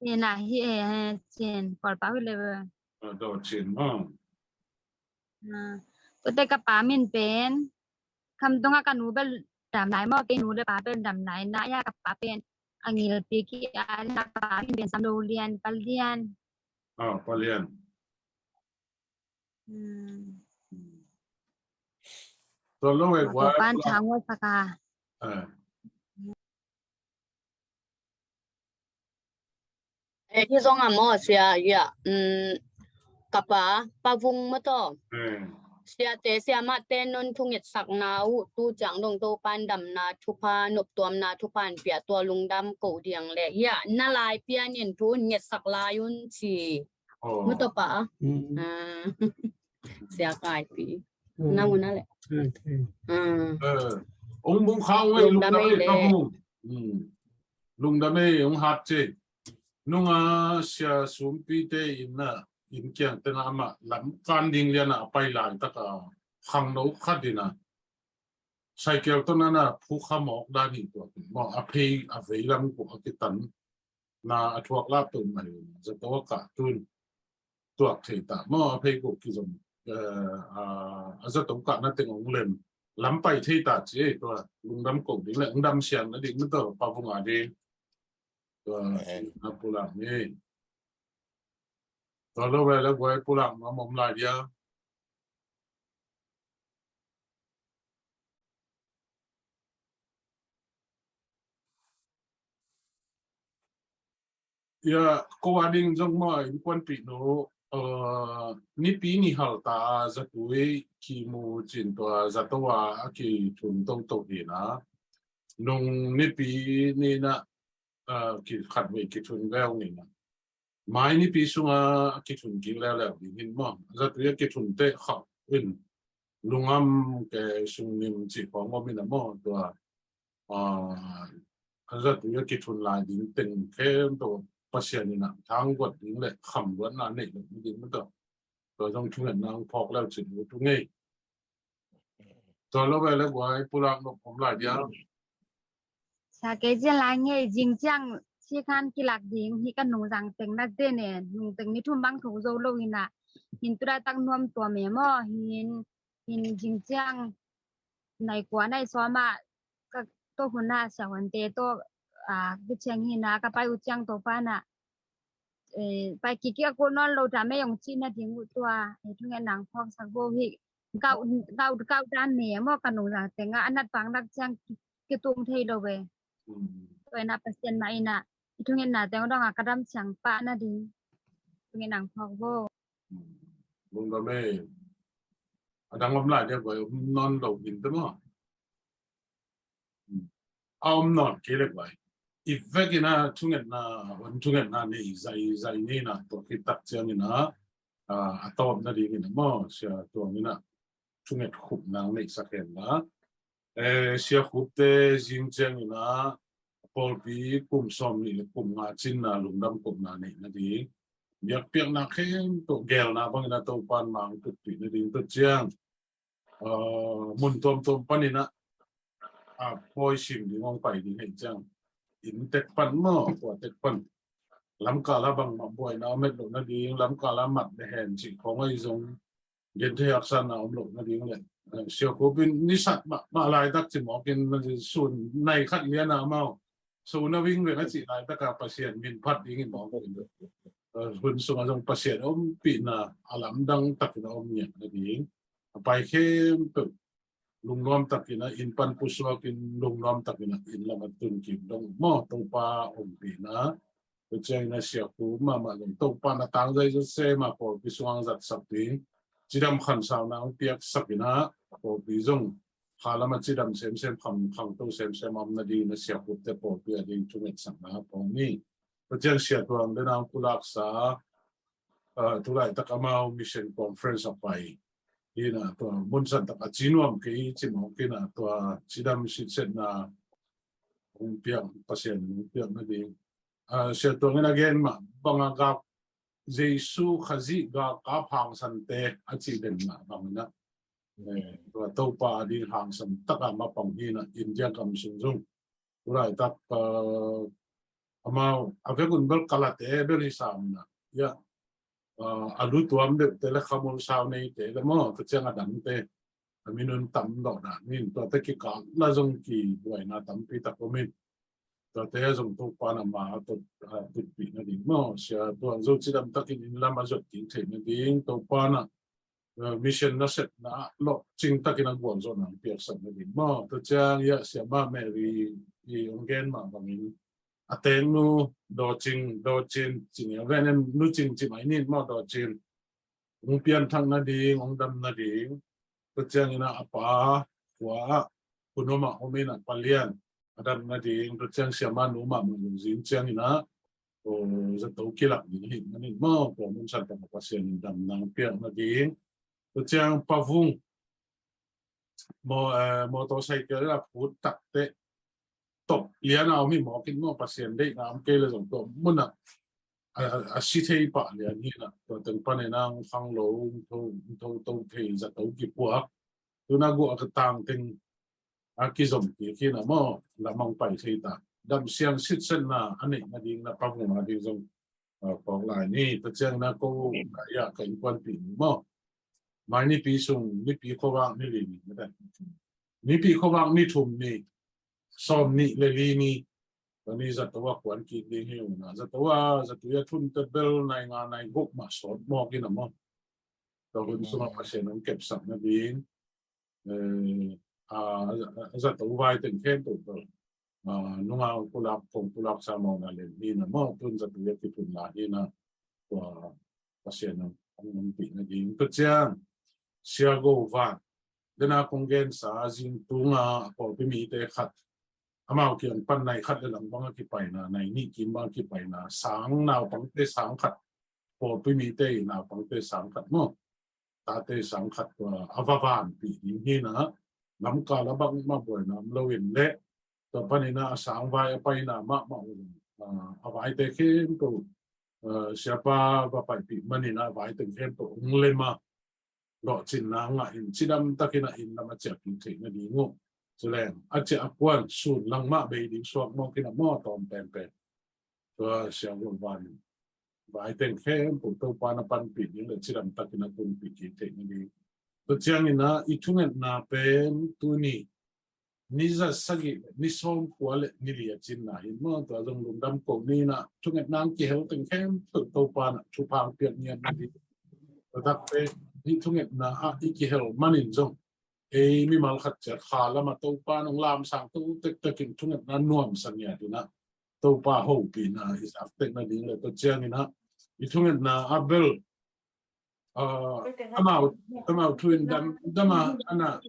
Cin a hi e, Cin. Kawl pau hi le ve. Oh, Dawcing maw? Tua te ka pa min pen. Khamtung a ka nu bel dam lai maw, kei nu le pa bel dam lai na, ya ka pa pen a ngilpi ki a, na ka pa min pen Sam Lo Lian, Pa Lian. Ah, Pa Lian. Hmm. Tua lo e, tua pan thang wa saka. Eh. Eh, hi zong a maw Sia, ya, um, ka pa, Pa Vung maw taw. Eh. Siate, siamahte non thungetsakna uh, tu ciang dong Topa in damna thupha, noptuamna thupha in pia, tua lungdam ko diang le. Ya, na lai pian in thu ngetsak lai un ci. Oh. Maw taw pa. Mm. Ah. Sia Kaipi. Mm. Na mun a le. Okay. Ah. Eh, ong bung khau wei lungdam ei le. Lungdam ei, ong hat ci. Nunga Sia Sumpi te inn a, inn kiang teng a amah lam kan ding lian a pai lai tak a khangno khat in a. Cycle tawh nana phukha mawk dan hi tua kin maw, a phei a vei lam kua a kitan na a thuak lap to mai, zato a kah tun tuak thei ta maw, a phei ko kizom, eh, a, a zato kah na teng ong lem lam pai thei ta ci ei tua, lungdam ko ding le ong dam siang na ding na to pa vung a ding. Tua na pulak ni. Tua lo ve le guai pulak ma mom lai dia. Ya, ko a ding zong maw, innkuanpih nu, eh, nipi ni hal ta zatui kimu cin tua zato a a kithun toto hi na. Nung nipi ni na, eh, ki khat vei kithun veu ni na. Mai nipi sunga a kithun kik leuleu ding hin maw. Zatui a kithun teh khauh in lungam ke sung nim cih khawng om in a maw tua, ah, a zatui a kithun lai ding teng khempeuh Pasian in a thangguat ding le khamguatna neih lo ding maw tua. Tua zong thungetna hong phawk leu cin uh tu ngei. Tua lo ve le guai pulak nop om lai dia. Sa kei cian lai ngei zing ciang sikhan kilak ding hi ka nungzang teng na te ne, nungteng ni thum bang tho zo lo hi na. Hin tu dai tak nuam tua me maw, hin, hin zing ciang nai kua nai sawma ka to hun na sia huan te to, a, ki ciang hi na ka pai u ciang to pa na, eh, pai kiki a ko non lo ta me yong ci na ding u tua, eh, thungetna hong phawk sak bo hi. Kau, kau, kau dan ne maw ka nungzang teng a, a nat pang nak ciang ki, kitung thei lo ve. Tua ina Pasian ma ina, i thungetna teng dong a ka dam ciang pa na ding. Thungetna hong phawk bo. Lungdam e. A dang om lai dia guai om non lo hin te maw. A om nawn kei le guai. I vekin a thungetna, van thungetna nei zai zai ni na tua khit tak ciangin a, a tawp nadingin a maw, Sia Tuang in a thunget khup nang neihsak hen la. Eh, Sia Khup te zing ciangin a pawlpi kum sawm nih le kum nga cinna lungdam kopna neih nading, biakpiakna khempeuh gelna bangin a Topan mang tutpih nading tua ciang, ah, mun tuamtuam panin a, ah, pawi sim ding hong pai ding hei ciang. Inn tek pan maw, kua tek pan. Lamkal a bangmah buaina om het loh nading, lamkal a mat le hen cih khawng ahi zong, genthei haksatna om loh nading le, eh, Sia Khup in nisat mah, mah laitak ci mawkin, sun nai khat lian a amau. So na wing weng a cih laitak a Pasian min phat dingin mawkin. Eh, hun sungah zong Pasian ompihna a lamdang takin a om ngiat nading. A pai khempeuh lungnuam takin a inn pan pusuakin lungnuam takin a inn lam a tun kik dong maw, Topa ompihna. Tua ciangin a Sia Khup mahmah zong Topa na tangzai zose mah pawlpi sungah zatsak ding, cidam khansauna hong piaksak in a pawlpi zong kha lam a cidam semsem, kham khangto semsem a om nading in a Sia Khup te pawlpi a ding thungetsakna pawng ni. Tua ciang Sia Tuang dena hong pulaksa, ah, tulaitak amau mission conference a pai hi na, tua munsan tak a ci nuam kei ci mawk hi na, tua cidam sitsetna hong piak, Pasian hong piak nading. Ah, Sia Tuang in a gen mah bang a gak, Jesu Khazih galkap hangsante a ci den mah bang in a, eh, tua Topa a ding hangsan tak a mapang hi na, India gam sung zong tulaitak, ah, amau a vekun bel kalate bel hi sam na. Ya, ah, a lu tuam deuhte le khamul sau neite le maw, tua ciang a dangte a minun tam dawh dan in tuate kikal la zong kibuaina tampi tak om in. Tuate a zong Topa na ma a tut, a tutpih nading maw, Sia Tuang zo cidam takin inn lam a zuat ding theih nading Topa na, eh, mission nasepna ah lawhcing takin a gualzawhna hong piaksak nading maw. Tua ciang hiah Siamah Mary i hong gen mah bangin a tengnu Dawcing, Dawcin, cing a ven em, Nu Cing ci mai nin maw, Dawcin hong pianthak nading, hong dam nading. Tua ciangin a pa khua ah hun om ah om in a pa lian a dam nading. Tua ciang Siamah nu mahmah lungzin ciangin a, oh, zato kilak ding hi manin maw, tua mun san tawh Pasian in damna hong piak nading. Tua ciang Pa Vung maw, eh, motorcycle a phut takteh top lian a om hi mawk in maw, Pasian deihna om kei le zong tua mun ah a, a, a si thei pah lian hi na, tua teng panin a hong khang lo, hong tho, hong tho to thei zato kipuak. Tuna guah a ka tang teng a kizom kik hi na maw, lamang pai thei ta. Damsiang sitsetna a neih nading na pavung a ding zong, ah, phawk lai ni. Tua ciang na ko ka ya ka innkuanpih ni maw. Mai nipi sung, nipi khuavak ni li ni, mate. Nipi khuavak ni thum ni, sawm nih le li ni. Tua ni zato a kuan kik ding hi uh na. Zato a, zato a thun te bel nai nga nai guk mah sawt mawk in a maw. Tua hun sungah Pasian hong kepsak nading, eh, a, a, a zato vai teng khempeuh tawh, a, nunga pulak, kong pulak sa mawkna le hi na maw, tun zato a kithun lai hi na, tua Pasian hong, hong ompih nading. Tua ciang, Sia Go Van, dena kong gensa zing tunga a pawlpi mite khat, amau kiang pan nai khat le lang bang a kipaina, nai nih kim bang a kipaina, sang naupangte sang khat, pawlpi mite i naupangte sang khat maw, tate sang khat tua a va vanpih ding hi na, lamkal a bangmah buaina om lo in leh, tua panin a sangvai a paina mahmah uh, a, a vaite khempeuh, a, siapa va paipih manin a vaite khempeuh hong lem a, lawhcinna ngah in cidam takin a inn lam a ciah kik theih nading uh. Culeng a ciah a kuan sun lang mah bei ding suak mawk in a maw tawm penpen. Tua Sia Go Van, vaiteng khempeuh Topa na panpih ding le cidam takin a tunpih kik theih nading. Tua ciangin a i thungetna pen tuni ni za sagih le ni sawm kua le ni li a cinna hi maw, tua zong lungdam ko ni na, thungetna ang kihel teng khempeuh Topa na thupha ang piak ngiat nading. Tua takte i thungetna ah i kihel manin zong ei mimal khat ciat kha lama Topa nong lamsang to tektekin thungetna nuamsa ngiat in a, Topa hopihna i zak tek nading le tua ciangin a, i thungetna a bel, ah, amau, amau thu in dam, dam a, ana,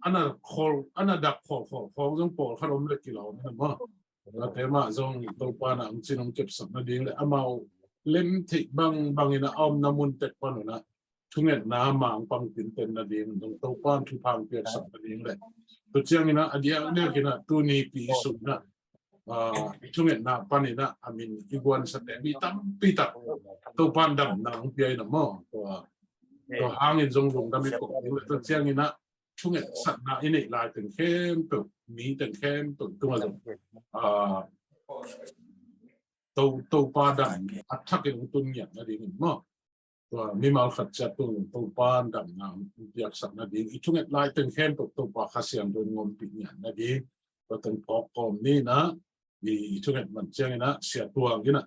ana khol, ana dak khol, khol, khol zong pawlkhat om le kilawm in a maw. Tua te mah zong Topa na ang cin hong kepsak nading le amau lem theih bang, bangin a, a omna mun tek pan un a, thungetna mang pang tinten nading zong Topa in thupha ang piaksak nading le. Tua ciangin a, a diakdiakin a, tuni pi sung in a, ah, thungetna panin a, a min i guansate mi tampi tak Topa in damna ang pia in a maw. Tua, tua hangin zong lungdam i ko ding le. Tua ciangin a, thungetsakna i neih lai teng khempeuh, mi teng khempeuh tungah zong, ah, To, Topa dam a thakin hong tun ngiat nadingin maw. Tua mimal khat ciat tung Topa damna hong piaksak nading, i thunget lai teng khempeuh Topa Kha Siangtho in hong ompih ngiat nading. Tua teng phawk kawm ni na, i, i thunget man ciangin a, Sia Tuang in a,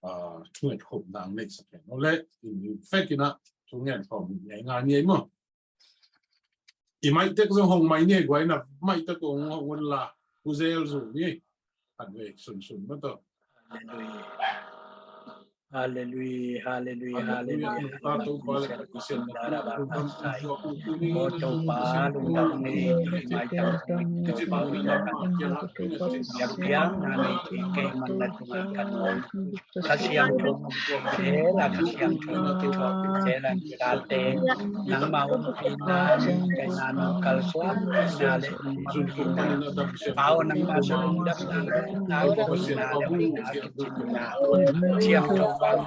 ah, thunget khop nang neihsak hen. Ole, in, in fek in a, thunget khop ngai ngai ni ei maw. I maitek zong hong mai ni ei guai na, maitek hong hong un la, ku zel zu ni. Khat vei, sun sun maw tawh. Hallelujah, hallelujah, hallelujah, hallelujah. Aw Topa, lungdam ni, mai tang ni, piang na ni, kei man na tungah kan om. Kha Siangtho, zel a Kha Siangtho, zel a Kha te, nangmah ompihna, kei na nong kalsuanna le nong ompihna. Aw nangmah sung dam na, na, na, na, na, Siangtho vang,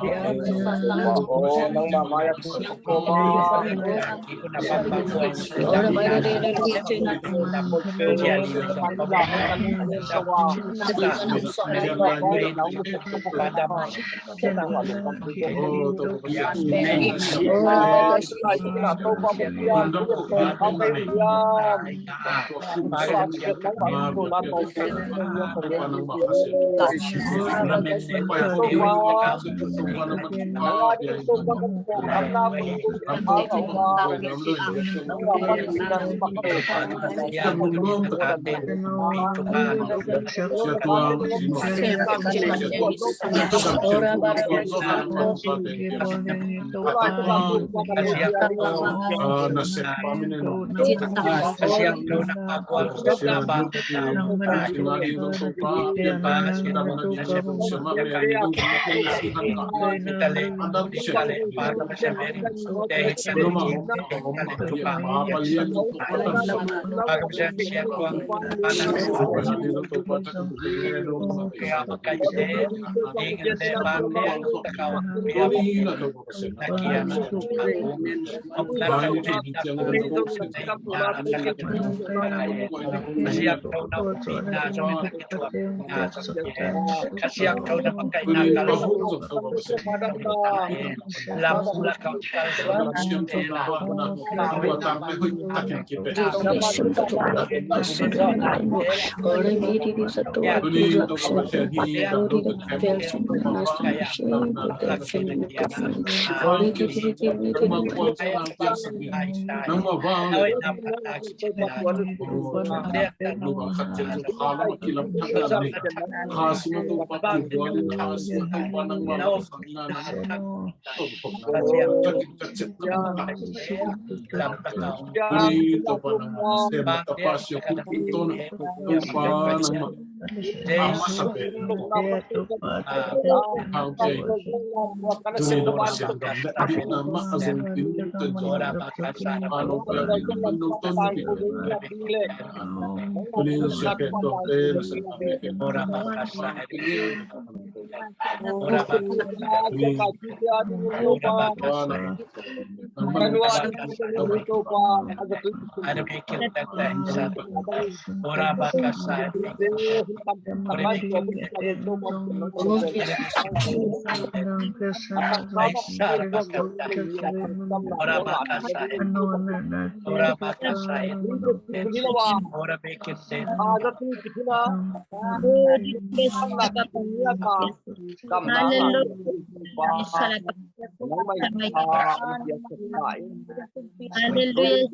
Hallelujah.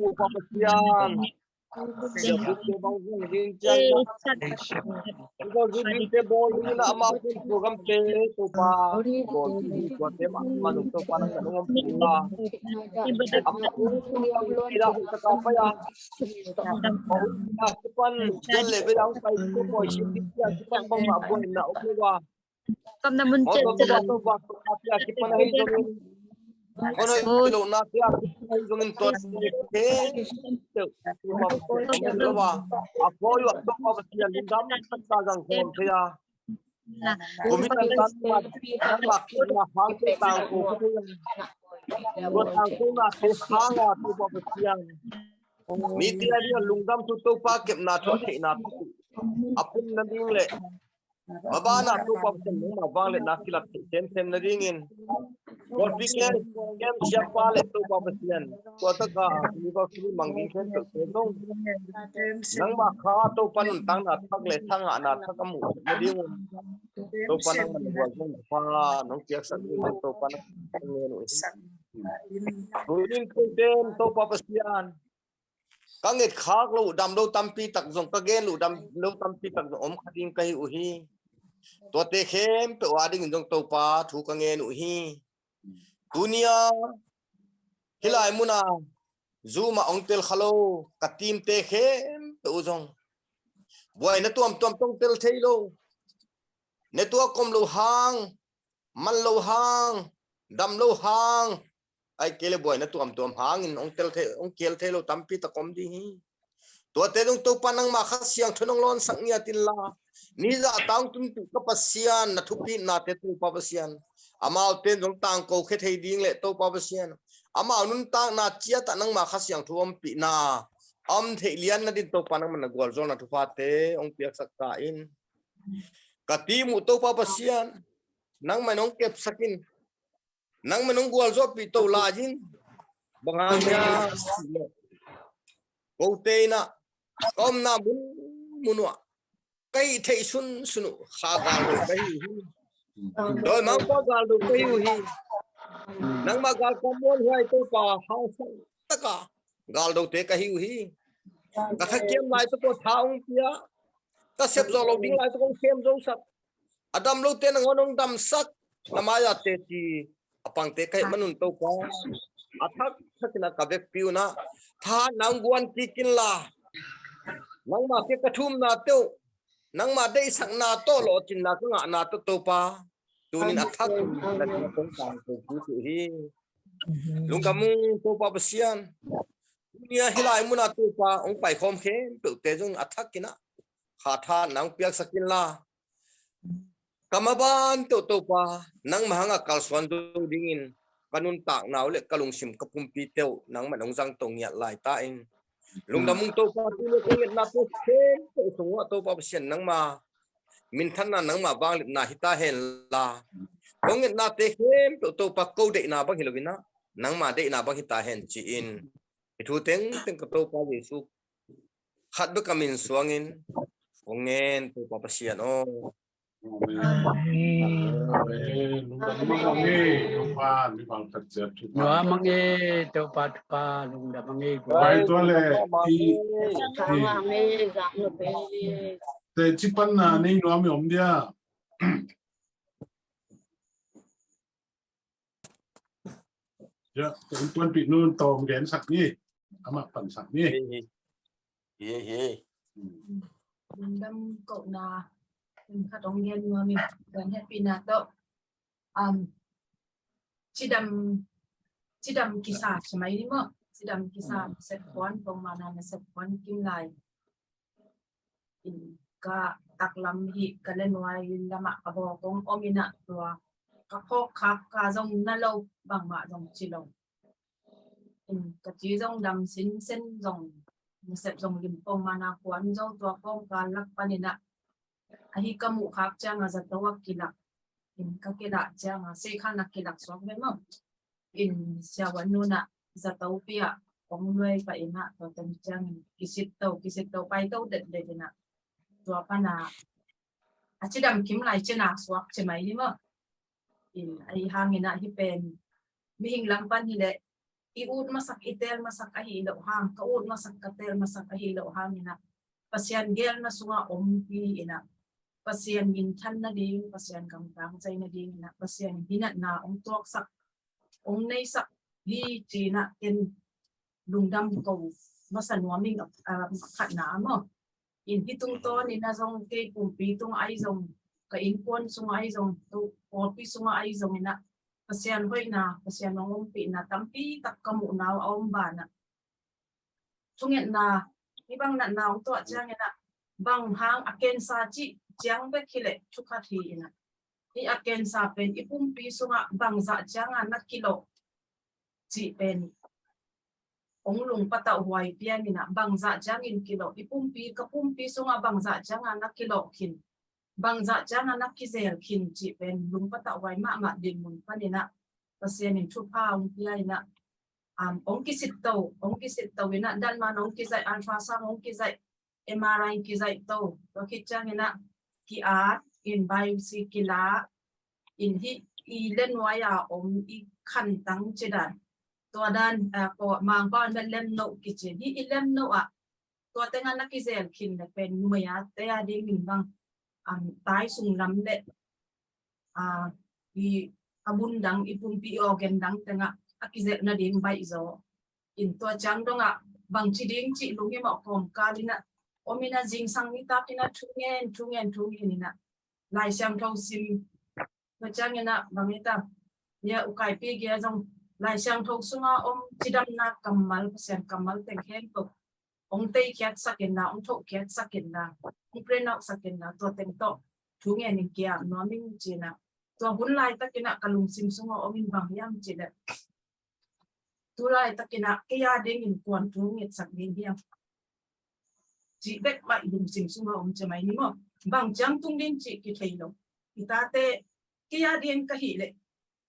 Kamna mun cetcet. Mite a ding a lungdam thu Topa kepna thu a theihna thu a pun nading le mabanah Topa Pasian nangmah vangliatna kilak theih semsem nadingin Golpi kem siapa le Topa Pasian tua taka Golpi mang ding khempeuhte zong nangmah kha Topa nuntakna thak le thangahna thak a muh nadingun Topa nangmah na gual zong pa nong piaksak ding Topa nangmah ngen uh hi. Tunin kote in Topa Pasian ka nget khak lo, dam lo tampi tak zong, ka gen lo, dam lo tampi tak zong om kha ding ka hi uh hi. Tuate khempeuh a dingin zong Topa thu ka ngen uh hi. Tunia hih lai muna Zoom ah ong tel kha lo ka teamte khempeuh uh zong buaina tuamtuam tong tel thei lo, network om lo hang, man lo hang, dam lo hang, ai kei le buaina tuamtuam hangin ong tel thei, ong kial thei lo tampi tak om ding hi. Tuate dong Topa nangmah Kha Siangtho nong lawnsak ngiat inla, nizah tangtun tu ka Pasian na thupitnate Topa Pasian amaute zong tangko khe thei ding le Topa Pasian amau nuntakna ciatah nangmah Kha Siangtho ompihna om theih lian nadin Topa nangmah na gualzawlna thuphate ong piaksak ta in. Ka team uh Topa Pasian nangmah in ong kepsak in, nangmah in ong gualzawhpih to lai in. Bang hang hiam cih leh kote in ah ka omna munmun uh ah ka hih theih sunsun uh kha galdo ka hi uh hi. Dawimangpa galdo ka hi uh hi. Nangmah galkap muanhuai Topa hangsan taka galdote ka hi uh hi. Ka thakiam lai tawh tha ong pia, ka sep zawh lo ding lai tawh ong sem zosak, a dam lote nangawn ong damsak, na mai-ah teci a pangte ka hih manun Topa a thak thakin a ka vekpi unah thahatna ong guan kik inla, nangmah ke ka thumna teuh, nangmah deihsakna tawh lawhcinna ka ngahna tawh Topa Tunin a thak in na tungah kong tangko kik uh hi. Lungdam ung Topa Pasian. Tuni a hih lai munah Topa hong paikhawm khempeuhte zong a thak in ah khathatna hong piaksak inla, ka maban teuh Topa, nangmah hangah kalsuan zo dingin ka nuntakna uh le ka lungsim, ka pumpi teuh nangmah hong zangto ngiat lai ta in. Lungdam ung Topa, tuni kong ngetnate khempeuh sungah Topa Pasian, nangma minthanna, nangma vangliatna hi ta henla, kong ngetnate khempeuh Topa, ko deihna bang hi lo in ah, nangma deihna bang hi ta hen ci-in, hih thu tengteng ka Topa Jesu khat bek a min suangin kong ngen, Topa Pasian aw. Amen. Amen. Amen. Lungdam mahmah ing. Topa, mi bang khat ciat thu. Lungdam mahmah ing, Topa, Topa, lungdam mahmah ing. Bai tua le, i, i. Te cipanna nei nuam i om dia. Ya, tuanpih nun tawm gensak ni. Amah pansak ni. Hi, hi. Hi, hi. Lungdam kohna, in khat hong gen nuam ing, gen hehpihna tawh. Um, cidam, cidam kisa ci mai ni maw. Cidam kisa, sep puan, pongmana na sep puan kim lai. In ka taklam hi ka le nuai in lamah a bawk hong om in ah tua ka phawk khak ka zong na lo, bangmah zong ci lo. In ka ci zong dam sinsen zong, nasep zong lim pongmana kuan zo, tua kawngkal lak panin ah ahi ka muh khak ciang a zato a kilak. In ka kilah ciang a seikhan a kilak suak ve maw. In siavuan nun ah zato pi ah kong luai pah in ah, tua teng ciangin kisit to, kisit to, pai to detdet in ah, tua pan a a cidam kim lai cina suak ci mai ni maw. In ahi hangin ah hih pen mihing lam pan hi leh i ut masak, i teel masak ahi loh hang, ka ut masak, ka teel masak ahi loh hangin ah Pasian geelna sungah ompi in ah, Pasian minthan nading, Pasian gamtang cai nading in ah, Pasian hinatna hong tuaksak, hong neisak hi ci-in ah ken lungdam ko masa nuam ing, a, khatna maw. In hih tungtawn in ah zong kei pumpi tung ahi zong, ka innkuan sung ahi zong, pawlpi sungah ahi zong in ah Pasian hoihna, Pasian hong ompihna tampi tak ka muhna uh a om banah thungetna, hih bang natna hong tuah ciangin ah bang hang a kensa cih ciang bek hi leh thu khat hi in ah, hih a kensa pen i pumpi sungah bangzah cianga na kilawh cih pen hong lungpatauh huai pian in ah, bangzah ciangin kilawh, i pumpi, ka pumpi sungah bangzah cianga na kilawh khin, bangzah cianga na kizel khin cih pen lungpatauh huai mahmah dinmun panin ah Pasian in thupha hong pia in ah, um, hong kisitto, hong kisitto in ah, dan man hong kizaih, ultrasound hong kizaih, M R I kizaih to, tua khit ciangin ah ki-at in, biopsy kila in, hih i le nuai a om i khantang ci dan, tua dan, ah, ko Mangpau in ah lymph node kici, hih i lymph node ah tua tengah na kizel khin le pen numei a te a dingin bang, um, tai sung lam le, ah, i a bun dang, i pumpi, i organ dang tengah a kizelh nading baih zaw. In tua ciang dongah bangci ding cih lunghimawh kawmkal in ah om in ah, zingsang nitak in ah thungen, thungen, thungen in ah Lai Siangtho sim. Tua ciangin ah bang hi ta, ya, ukaipi kia zong Lai Siangtho sunga om cidamna kammal, Pasian kammal teng khempeuh hong teikhiatsak inla, hong thohkhiatsak inla, hong print out sak inla, tua teng tawh thungen in kiam nuam ing ci-in ah, tua hun laitakin ah ka lungsim sungah om in bang hiam cih leh, tu laitakin ah kei a dingin kuan thu ngetsak ding hiam cih bek mah i lungsim sungah om ci mai ni maw. Bang ciang tung ding cih kithei lo. I tate kei a ding ka hih leh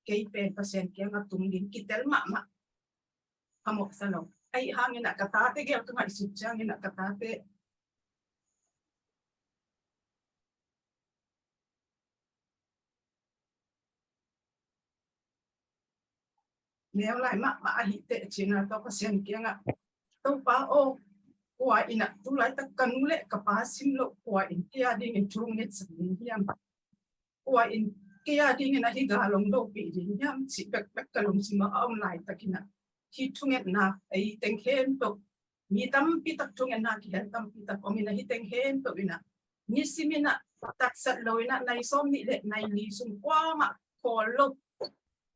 kei pen Pasian kiangah tung ding kitel mahmah. A mawhsa lo. Ahi hangin ah ka tate gel ka ngaihsut ciangin ah ka tate neu lai mahmah ahih teh ci-in ah tua Pasian kiangah, Topa aw, kua in ah tu laitak ka nu le ka pa sim loh kua in kei a dingin thu ngetsak ding hiam? Kua in kei a dingin ah hih gal hong dopih ding hiam cih bekbek ka lungsim ah a om laitakin ah, hih thungetna ei teng khempeuh, mi tampi tak thungetna kihel tampi tak om in ah, hih teng khempeuh in ah nisimin ah tatsat lo in ah nai sawm nih le nai li sung kuamah khawl lo.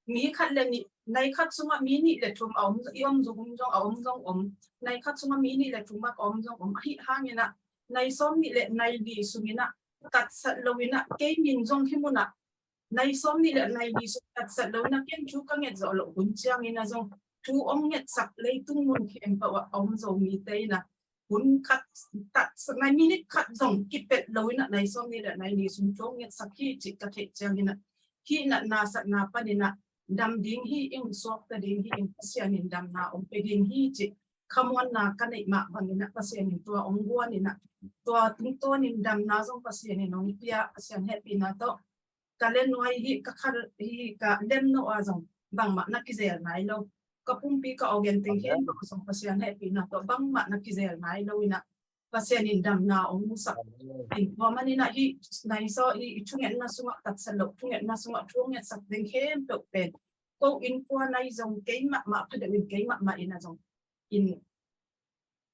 Mi khat le nih, nai khat sungah mi nih le thum a om, i om zong om zong a om zong om. Nai khat sungah mi nih le thum a om zong om. Ahi hangin ah nai sawm nih le nai li sung in ah tatsat lo in ah kei min zong hih mun ah nai sawm nih le nai li sung tatsat lo in ah ken thu ka nget zawh loh hun ciangin ah zong thu ong ngetsak leitung mun khempeuh ah a om Zomite in ah hun khat, tatsat, nai minit khat zong kipelh lo in ah nai sawm nih le nai li sung thu ong ngetsak hi cih ka theih ciangin ah hih natna satna panin ah dam ding hi ing, suakta ding hi ing, Pasian in damna ong pe ding hi cih khamuanna ka neih mah bangin ah Pasian in tua ong guan in ah tua tungtawnin damna zong Pasian in ong pia, Pasian hehpihna tawh ka le nuai hi, ka khal hi, ka lem no a zong bangmah na kizel nai lo. Ka pumpi ka organ teng khempeuh zong Pasian hehpihna tawh bangmah na kizel nai lo in ah Pasian in damna ong musak. Amen. In tua manin ah hih nai sawm, hih i thungetna sungah tatsat lo, thungetna sungah thu ong ngetsak teng khempeuh pen ko inn kua nai zong kei mahmah, phadeuh in kei mahmah in ah zong in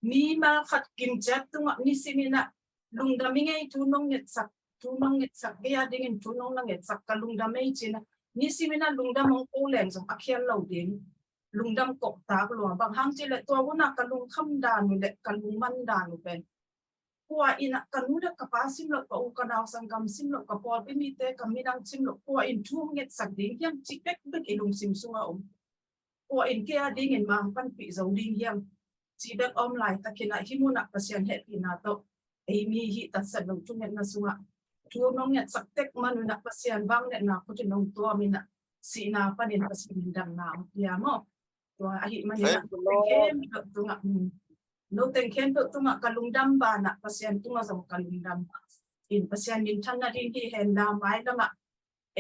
mimal khat kimciat tungah nisim in ah lungdam ing ei, thu nong ngetsak, thu nong ngetsak, kei a dingin thu nong na ngetsak, ka lungdam ei ci in ah nisim in ah lungdam ong ko leng zong a khial lo ding. Lungdam kawktak lua, bang hang cih leh tua hun ah ka lungkham dan uh le ka lungman dan uh pen kua in ah ka nu le ka pa sim loh, ka u ka nau sanggam sim loh, ka pawlpi mite ka minam sim loh, kua in thu ong ngetsak ding hiam cih bekbek i lungsim sungah om. Kua in kei a dingin mang panpih zo ding hiam cih bek a om laitakin ah hih mun ah Pasian hehpihna tawh ei mi hih tatsat lo thungetna sungah thu nong ngetsak tek man un ah Pasian vangliatna khut in ong tuam in ah sihna panin Pasian in damna ong pia maw. Tua ahih manin ah Praise the Lord. Teng khempeuh tungah, mm, no teng khempeuh tungah ka lungdam banah Pasian tungah zong ka lungdam. In Pasian minthanna ding hi hen la, mailamah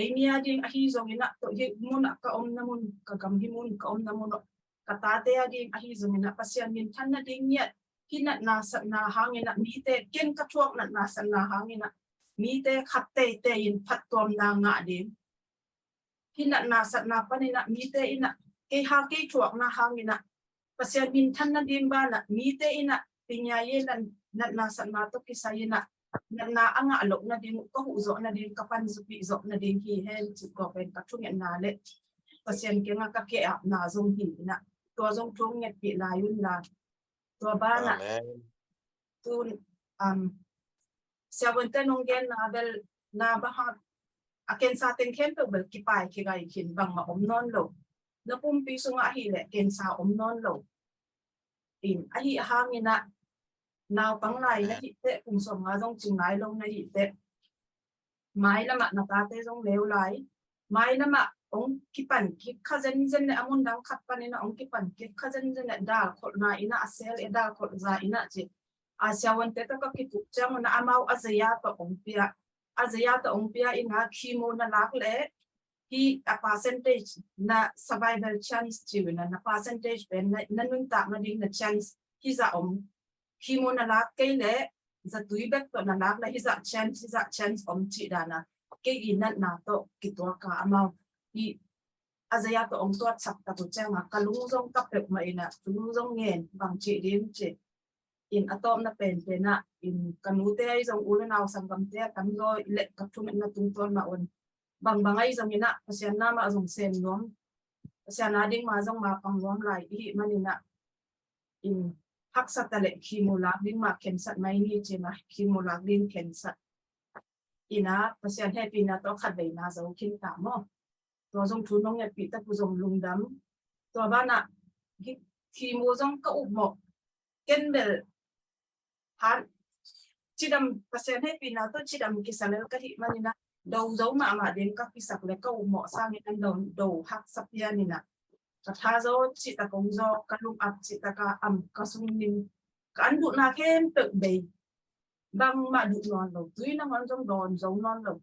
ei mi a ding ahi zongin ah, tawh hih mun ah ka omna mun, ka gam hih mun ka omna mun ah ka tate a ding ahi zongin ah Pasian minthanna ding ngiat, hih natna satna hangin ah mite, ken ka thuak natna satna hangin ah mite khat teitei in phattuamna ngah ding. Hih natna satna panin ah mite in ah kei ha kei thuakna hangin ah Pasian minthanna ding banah mite in ah pinyaye natna satna tawh kisai in ah natna a ngah loh nading uh, ka huh zawh nading, ka panzupih zawh nading hi hen cih tua pen ka thungetna le Pasian kiangah ka ke-apna zong hi in ah tua zong thu ong ngetpih lai un la. Tua banah Amen. Tun, um, siavuante nong genna bel na bang hang a kensa teng khempeuh bel kipai kigai khin, bangmah om nawn lo. Na pumpi sungah ahih leh kensa om nawn lo. In ahih hangin ah naupang lai na hih teh, kum sawmnga zong cing lai lo na hih teh, mailamah na tate zong leu lai. Mailamah ong kipan kik kha zenzen le a mun dang khat panin ah ong kipan kik kha zenzen le dal kholhna in ah a sel e, dal kholh za in ah ci. A siavuante tawh ka kikup ciangun ah amau a zeia tawh ong pia. A zeia tawh ong pia in ah chemo na lak le hih a percentage, na survival chance ci uh in ah, na percentage pen na, na nuntak nading na chance hih zah om. Chemo na lak kei leh zatui bek tawh na lak leh hih zah chance, hih zah chance om cih dan a kei i natna tawh kituak a amau hih a zeia tawh ong tuatsak tak uh ciangah ka lung zong ka peuhmah in ah thu zong ngen bang cih ding cih. In a tawpna penpen ah in ka nute ahi zong u le nau sanggamte a tamzaw i leh ka thungetna tungtawn mah un bangbang ahi zongin ah Pasian na mah zong sem nuam, Pasian a ding mah zong mapang nuam lai i hih manin ah in haksa ta leh chemo lak ding mah khensat mai ni ci-in ah chemo lak ding khensat in ah Pasian hehpihna tawh khatveina zo khin ta maw. Tua zong thu nong ngetpih tak uh zong lungdam. Tua banah hih chemo zong ka upmawh ken bel han cidam, Pasian hehpihna tawh cidam kisa lel ka hih manin ah do zo mahmah ding ka kisak leh ka upmawh sangin ah do, do haksa pian in ah ka thazaw cihtak ong zaw, ka lung ap cihtak a am, ka sungnim, ka an duhna khempeuh bei. Bangmah duh nawn lo, tui nangawn zong dawn zo nawn lo.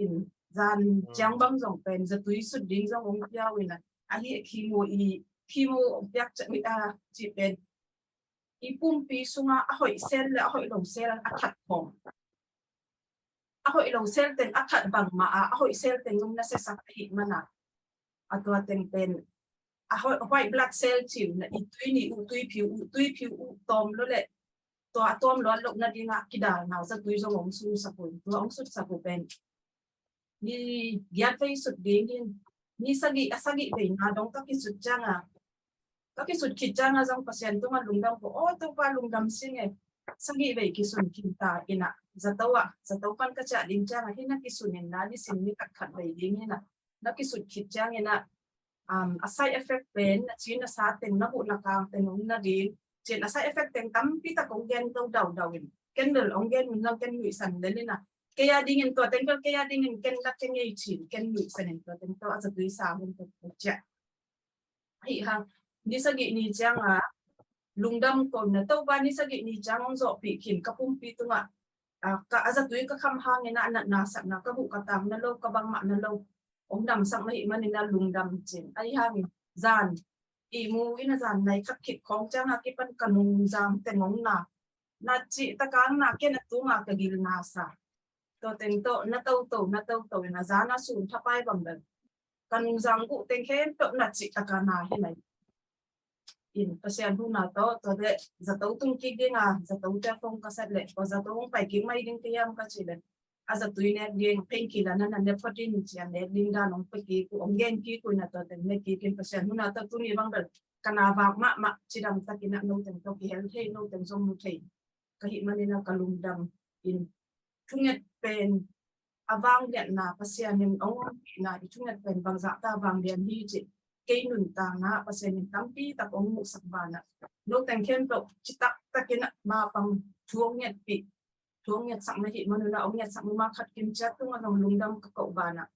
In zan ciang bang zong pen zatui sut ding zong ong pia uh in ah, ahi chemo i, chemo ong piak ciang i a cih pen i pumpi sungah a hoih sel le a hoih lo sel a that khawm. A hoih lo sel teng a that bangmah a, a hoih sel teng zong na siasak ahih manin ah a tua teng pen a hoih, white blood cell ci uh in ah, i tui nih uh, tuipi uh, tuipi uh tawm lo leh tua a tuam luat loh nadingah kidalna zatui zong hong sutsak uh, tua hong sutsak uh pen ni giat vei sut ding hi. Ni sagih, a sagih veina dong ka kisut ciangah, ka kisut khit ciangah zong Pasian tungah lungdam ko, aw Topa lungdam sing e, sagih vei kisun khin ta in ah, zato ah, zato pan ka ciah ding ciangah hih na kisun in na nisim ni khat khat vei ding hi na, na kisut khit ciangin ah, um, a side effect pen na ci na sa teng, na huh na kang teng hong na ding, ci-in a side effect teng tampi tak hong gen to daudau in, ken bel hong gen min lang ken nuihsan lel in ah, kei a dingin tua teng bel kei a dingin ken la kei ngei ci-in ken nuihsan in tua teng tawh a zatui sa hun tua ciah. Ahi hang ni sagih ni ciangah lungdam ko na, Topa ni sagih ni ciang hong zawhpih khin ka pumpi tungah, ah, ka a zatui ka kham hangin ah a natna satna ka huh ka tang na lo, ka bangmah na lo, hong damsak na hih manin ah lungdam ci-in. Ahi hangin zan ihmu in ah zan nai khat khit khawng ciangah kipan ka nungzang teng hong na, na cih takang na ken a tunga ka gilna sa. Tua teng tawh na toto, na toto in a zan a sun thapai bang bel ka nungzang guh teng khempeuh na cih taka na hi lai. In Pasian huna tawh, tua deh zato tung kik dinga, zato te phone ka sat leh, tua zato hong pai kik mai ding ka hiam ka cih leh, a zatui nek ding, painkiller na na ne phot in ci-a nek ding dan hong pai kik uh, hong gen kik uh in a tua teng nek kik in Pasian huna tawh tuni bang bel ka na vak mahmah cidam takin ah no teng tawh kihel thei, no teng zong mu thei ka hih manin ah ka lungdam in thunget pen a vangliatna Pasian in hong ompihna i thunget pen bangzah ta vanglian hi cih kei nuntakna Pasian in tampi tak hong muhsak banah no teng khempeuh citak takin ah mapang thu hong ngetpih, thu hong ngetsak na hih manun ah hong ngetsak numa khat kim ciat tungah zong lungdam ka koh banah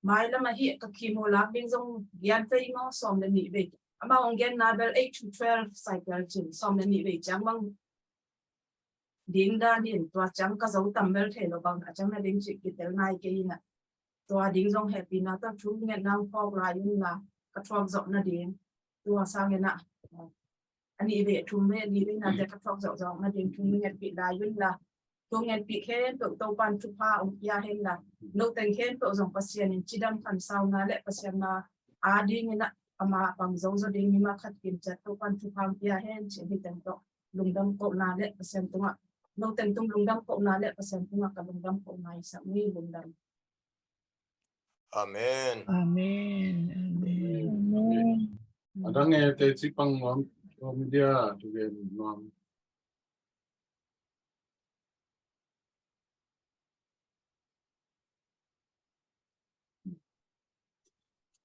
mailam ahi ka chemo lak ding zong giat vei maw sawm le nih vei, amau hong genna bel eight to twelve cycle cin sawm le nih vei ciang bang ding dan in tua ciang ka zo tam bel thei lo bang a ciang na ding cih kitel nai kei in ah tua ding zong hehpihna tawh thungetna hong phawk lai un la ka thuak zawh nading tua sangin ah a nih vei a thum vei a li vei nate ka thuak zawh zawh nading thungetpih lai un la thungetpih khempeuh Topan thupha hong pia hen la no teng khempeuh zong Pasian in cidam khansauna le Pasian na a dingin ah ama pang zo zo ding nima khat kim ciat Topan thupha hong pia hen cih hi teng tawh lungdam kohna le Pasian tungah, no teng tung lungdam kohna le Pasian tungah ka lungdam kohna i sak ni lungdam. Amen. Amen. Amen. Amen. A dang e te ci pang nuam, nuam dia, tu gen nuam.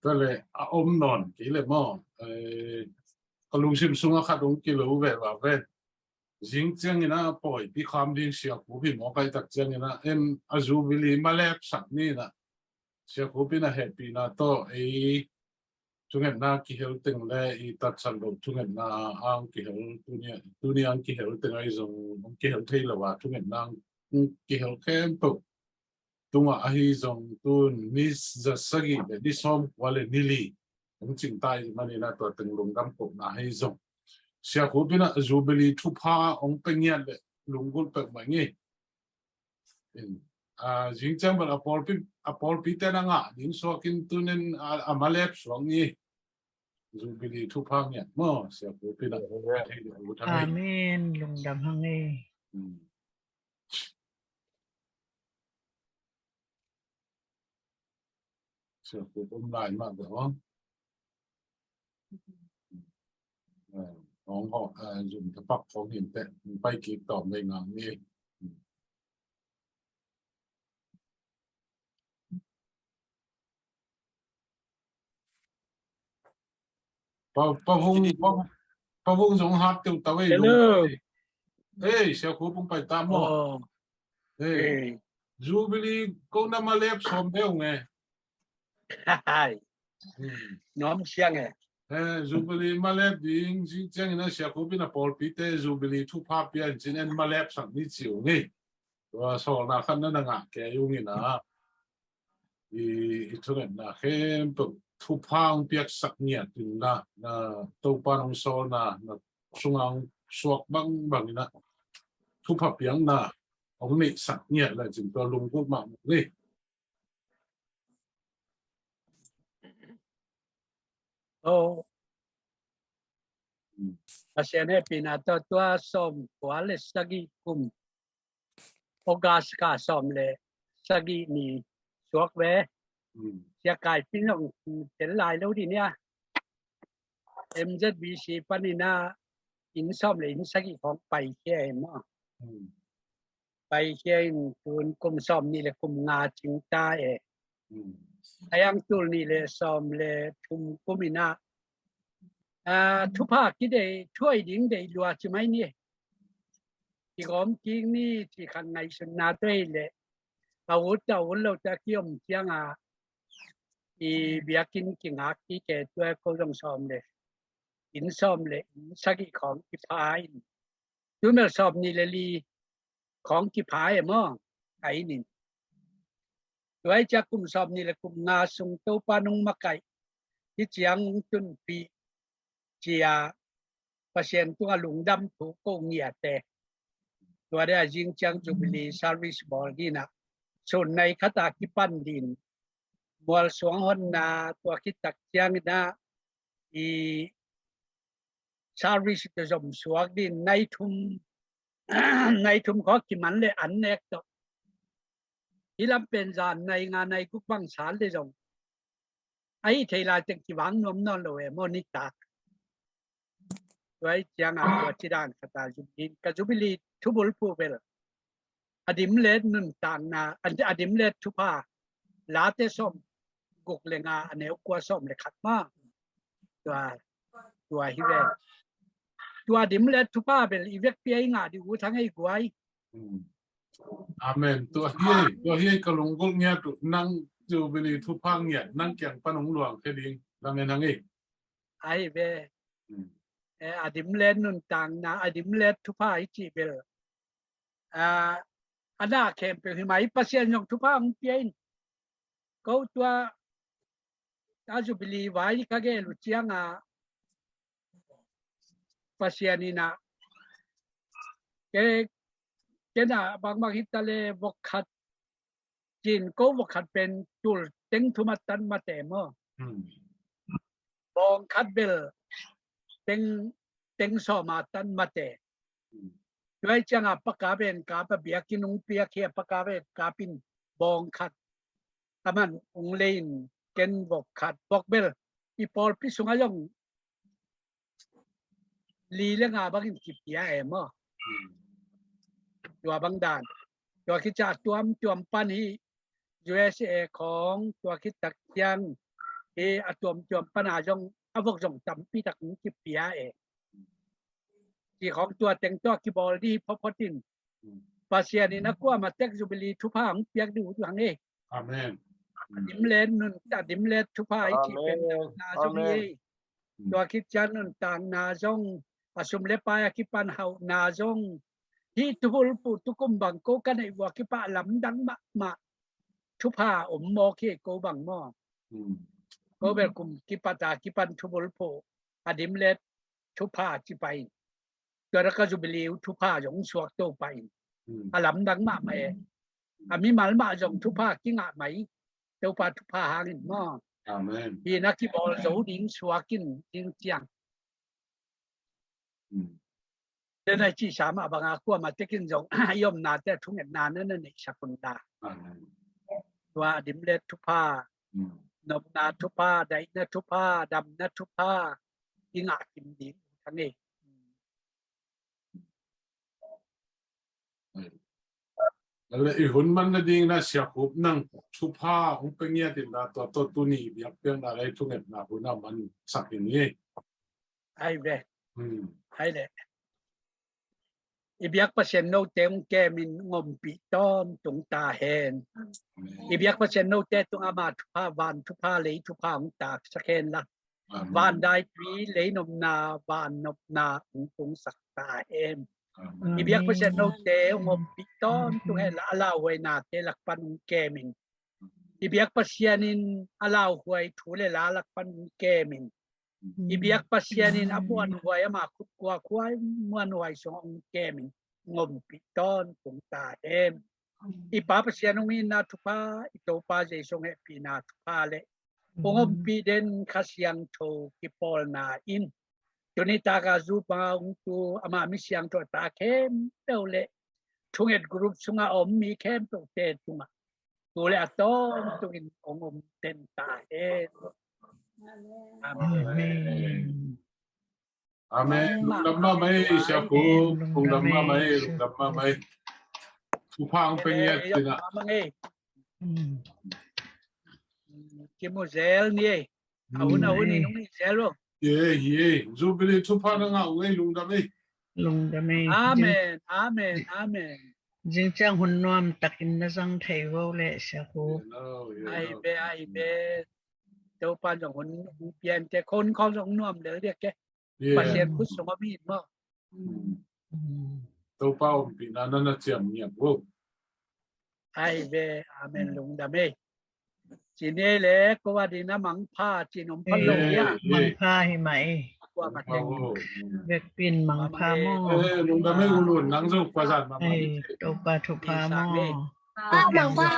Ka le a om nawn kei le maw. Eh, ka lungsim sungah khat hong kilo ve va ven. Zing ciangin a pawi pi kham ding Sia Khup hi maw, kai tak ciangin a en a Jubilee malep sak ni na. Sia Khup in a hehpihna tawh ei thungetna kihel teng le i tatsan lo thungetna ang kihel tuni, tuni ang kihel teng ahi zong kihel thei lo a thungetna ang kihel khempeuh tungah ahi zong tun ni za sagih le ni sawm kua le ni li hong cingtai manin a tua teng lungdam kohna ahi zong Sia Khup in a Jubilee thupha hong pia ngiat le lunggulh peuhmah ngi. In, a, zing ciang bel a pawlpi, a pawlpi ten a ngah ding suak in tunin a, a malep suak ngi. Jubilee thupha ngiat maw, Sia Khup in a. Amen. Amen. Lungdam hang e. Hmm. Sia Khup om lai mah bel. Eh, hong hawh, eh, zum tapak hong hin teh, hong pai kik tawm vei ngang ni. Pa, Pa Vung, Pa, Pa Vung zong hat teu ta vei. Hello. Ei, Sia Khup hong pai ta maw. Oh. Ei. Ei. Jubilee ko na malep sawm deuh nge. Hai. Hmm. Nuam siang e. Eh, Jubilee malep ding, zing ciangin a Sia Khup in a pawlpite Jubilee thupha pia in cin en malep sak ni ci ung e. Tua sawlna khat na na ngah kei ung in a. I, i thungetna khempeuh thupha hong piaksak ngiat in la, na Topa hong sawlna, na sunga hong suak bangbang in a. Thupha piakna hong neihsak ngiat la cin tua lunggulh mahmah ni. Oh. Hmm. Pasian hehpihna tawh tua sawm kua le sagih kum, August kha sawm le sagih ni suak ve. Sia Kai Pin zong tel lai lo dih nia. M Z B C panin ah inn sawm le inn sagih khawng paikhia hi maw? Paikhia in tun kum sawm nih le kum nga cing ta e. A yang tul nih le sawm le thum kum in ah, thupha kidei, thuai ding dei lua ci mai ni. Kigawm kik ni ci khat ngaihsutna tawh hi leh, a ut a ut lo tawh a kiom ciangah i biakinn kingak kik e. Tua ko zong sawm le, inn sawm le inn sagih khawng kipha in, tu mel sawm nih le li khawng kipha e maw, a inn in. Tua hi ciah kum sawm nih le kum nga sung Topa nung makaih, hih ciang nung tunpih cia Pasian tungah lungdam thu ko ngiate. Tua dia zing ciang Jubilee service bawl dinah, sun nai khata kipan din, mual suang honna tua khit tak cianginah i service tawh zom suak din, nai thum, nai thum khawng kiman le an nek tawh. Hih lam pen zan nai nga nai guk bang sal le zong ahi thei lai teng kivang nuam nawn lo e maw, nitak. Tua hi ciangah tua ci dan khata Jubilee, ka Jubilee thubulphuh bel a dimlet nuntakna, a dimlet thupha, Late sawm guk le nga, a neu kua sawm le khat maw. Tua, tua hi ve. Tua dimlet thupha bel i vekpi a i ngah dih uh thang ei guai. Amen. Tua hi, tua hi ka lunggulh ngiat uh, nang Jubilee thupha ngiat, nang kiang pan hong luang khe ding, lamen hang ei. Ahi ve. A dimlet nuntakna, a dimlet thupha i cih bel a na khempeuh hi mai, Pasian zong thupha hong pia in. Ko tua a Jubilee vai ka gel uh ciangah Pasian inah ke, kena bangbang hita le vok khat cin, ko vok khat pen tul teng thum a tan mate maw. Bawng khat bel teng, teng sawm a tan mate. Tua hi ciangah paka ven kap a biakinn hong piak hi a, paka ven kap in bawng khat a man hong lei in ken vok khat, vok bel i pawlpi sungah zong li le nga bangin kipia e maw. Tua bang dan. Tua khit ciah a tuamtuam pan hi, U S A khawng tua khit tak ciang hi a tuamtuam pan a zong a vok zong tampi tak hong kipia e. Ci khawng tua teng tawh kibawl dih hi photphot in. Pasian in a kuamah tek Jubilee thupha hong piak dih uh hang e. Amen. A dimlet nun, a dimlet thupha i cih pen na zong hi e. Tua khit ciang nuntakna zong, a sum le pai a kipan hauhna zong, hih thubulphuh tukum bang ko ka neih uh a kipan lamdang mahmah thupha om mawk hi ko bang maw. Ko bel kum kipat a kipan thubulphuh a dimlet thupha ci pah in. Tua ka Jubilee uh thupha zong suak to pah in. A lamdang mahmah e. A mimal mah zong thupha kingah mai. Topa thupha hangin maw. Amen. Hi na kibawl zo ding suak in ding ciang. Tena i cihsa mah banga kuamah tekin zong i omnate a thungetna na na neihsak un la. Tua a dimlet thupha, nopna thupha, daihna thupha, damna thupha i ngah kim ding uh thang e. Le i hun man nading na Sia Khup nang thupha hong pia ngiat in la, tua tawh tuni biakpiakna le thungetna hun a mansak in hi. Ai ve. Ai le. I biak Pasian note hong kem in, hong ompih tawntung ta hen. I biak Pasian note tungah ama thupha, van thupha, lei thupha hong taksak hen la. Van daipih, lei nopna, van nopna hong tungsak ta hen. I biak Pasian note hong ompih tawntung hen la, a lauhuainate lak pan hong kem in. I biak Pasian in a lauhuai thu le la lak pan hong kem in. I biak Pasian in a muanhuai, ama khut kuakhuai muanhuai sung hong kem in, hong ompih tawntung ta hen. I Pa Pasian hong itna thupha, i Topa Jesu hong hehpihna thupha le hong ompih den Kha Siangtho kipawlna in Tuni taka zu panga ung tu ama mi siangtho ta khempeuh le thunget group sunga om mi khempeuh te tunga tu le a tawng tungin ong om ten ta hen. Amen. Amen. Lungdam mahmah ei, Sia Pu. Lungdam mahmah ei, lungdam mahmah ei. Thupha ang peng ia tina. Kimu zel ni ei. Ahun ahun in ung i zel lo. Hi ei, hi ei. Jubilee thupha na ngah ung ei, lungdam ei. Lungdam ei. Amen, amen, amen. Zingciang hun nuam takin na zang thei vo le Sia Pu. Ai be, ai be. Topa zong hun pian te khon khong zong nuam del diak ke. Pasian khut sung a mi in maw. Topa ompihna na na ciam ngiam vo. Ai ve, amen, lungdam ei. Ci ni le ko a dina mangpha ci nom pha lo ia. Mangpha hi mah ei. Vekpi in mangpha maw. Lungdam ei U Lun, nang zong kua zan mah mah. Topa thupha maw. Mangpha.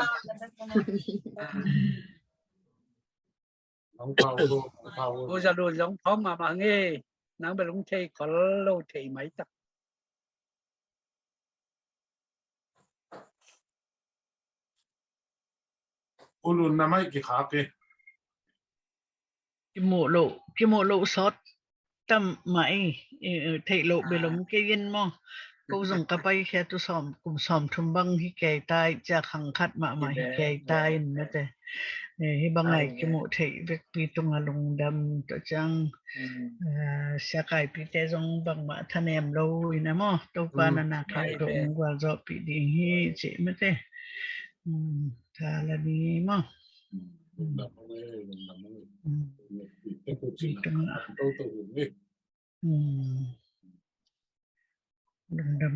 Ko za lo zong phawng mahmah nge. Nang bel hong thei khol lo thei mai tak. U Lun na mai kikhak e. Kimuh lo, kimuh lo sawt tam mah ei, theih loh bel om kei in maw. Ko zong ka paikhia tu sawm, kum sawm thum bang hi kei ta i, cia khang khat mahmah hi kei ta in mate. Hi bang ai kimuh theih vekpi tunga lungdam. Tua ciang sia kaipite zong bangmah thanem lo in a maw, Topa na na khang tung gualzawhpih ding hi cih mate. Tha la ni maw. Lungdam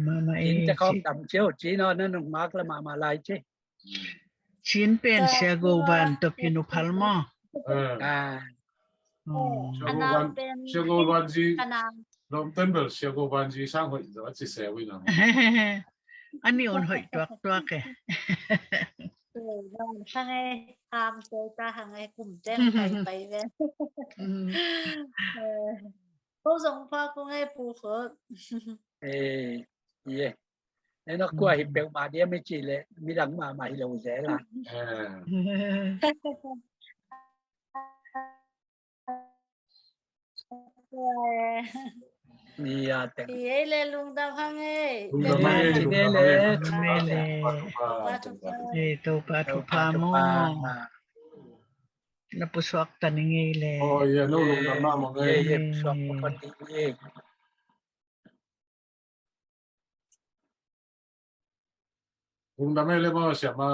mahmah ei. Cin te khawng dam cio, cin aw na nung mak la mahmah lai ci. Cin pen Sia Go Van tawh kinuphal maw. Sia Go Van zi lawm ten bel Sia Go Van zi sang hoih zaw a ci se ui na. A ni on hoih tuaktuak e. Hang e, ham tua ta hang e, kum teng pai pai ve. Ko zong pha ko ngai pu khot. Eh, ye. Ena kua hi peuh mah dia mi ci le, midang mahmah hi lo zel a. Ni a teng. Hi ei le lungdam hang ei. Lungdam hang ei, lungdam hang ei. Topa thupha. Topa thupha maw. Na pusuak ta ni ngei le. Oh, ya, no lungdam mahmah ngei. Ye, ye, pusuak mahmah ngei. Lungdam ei le maw, siama.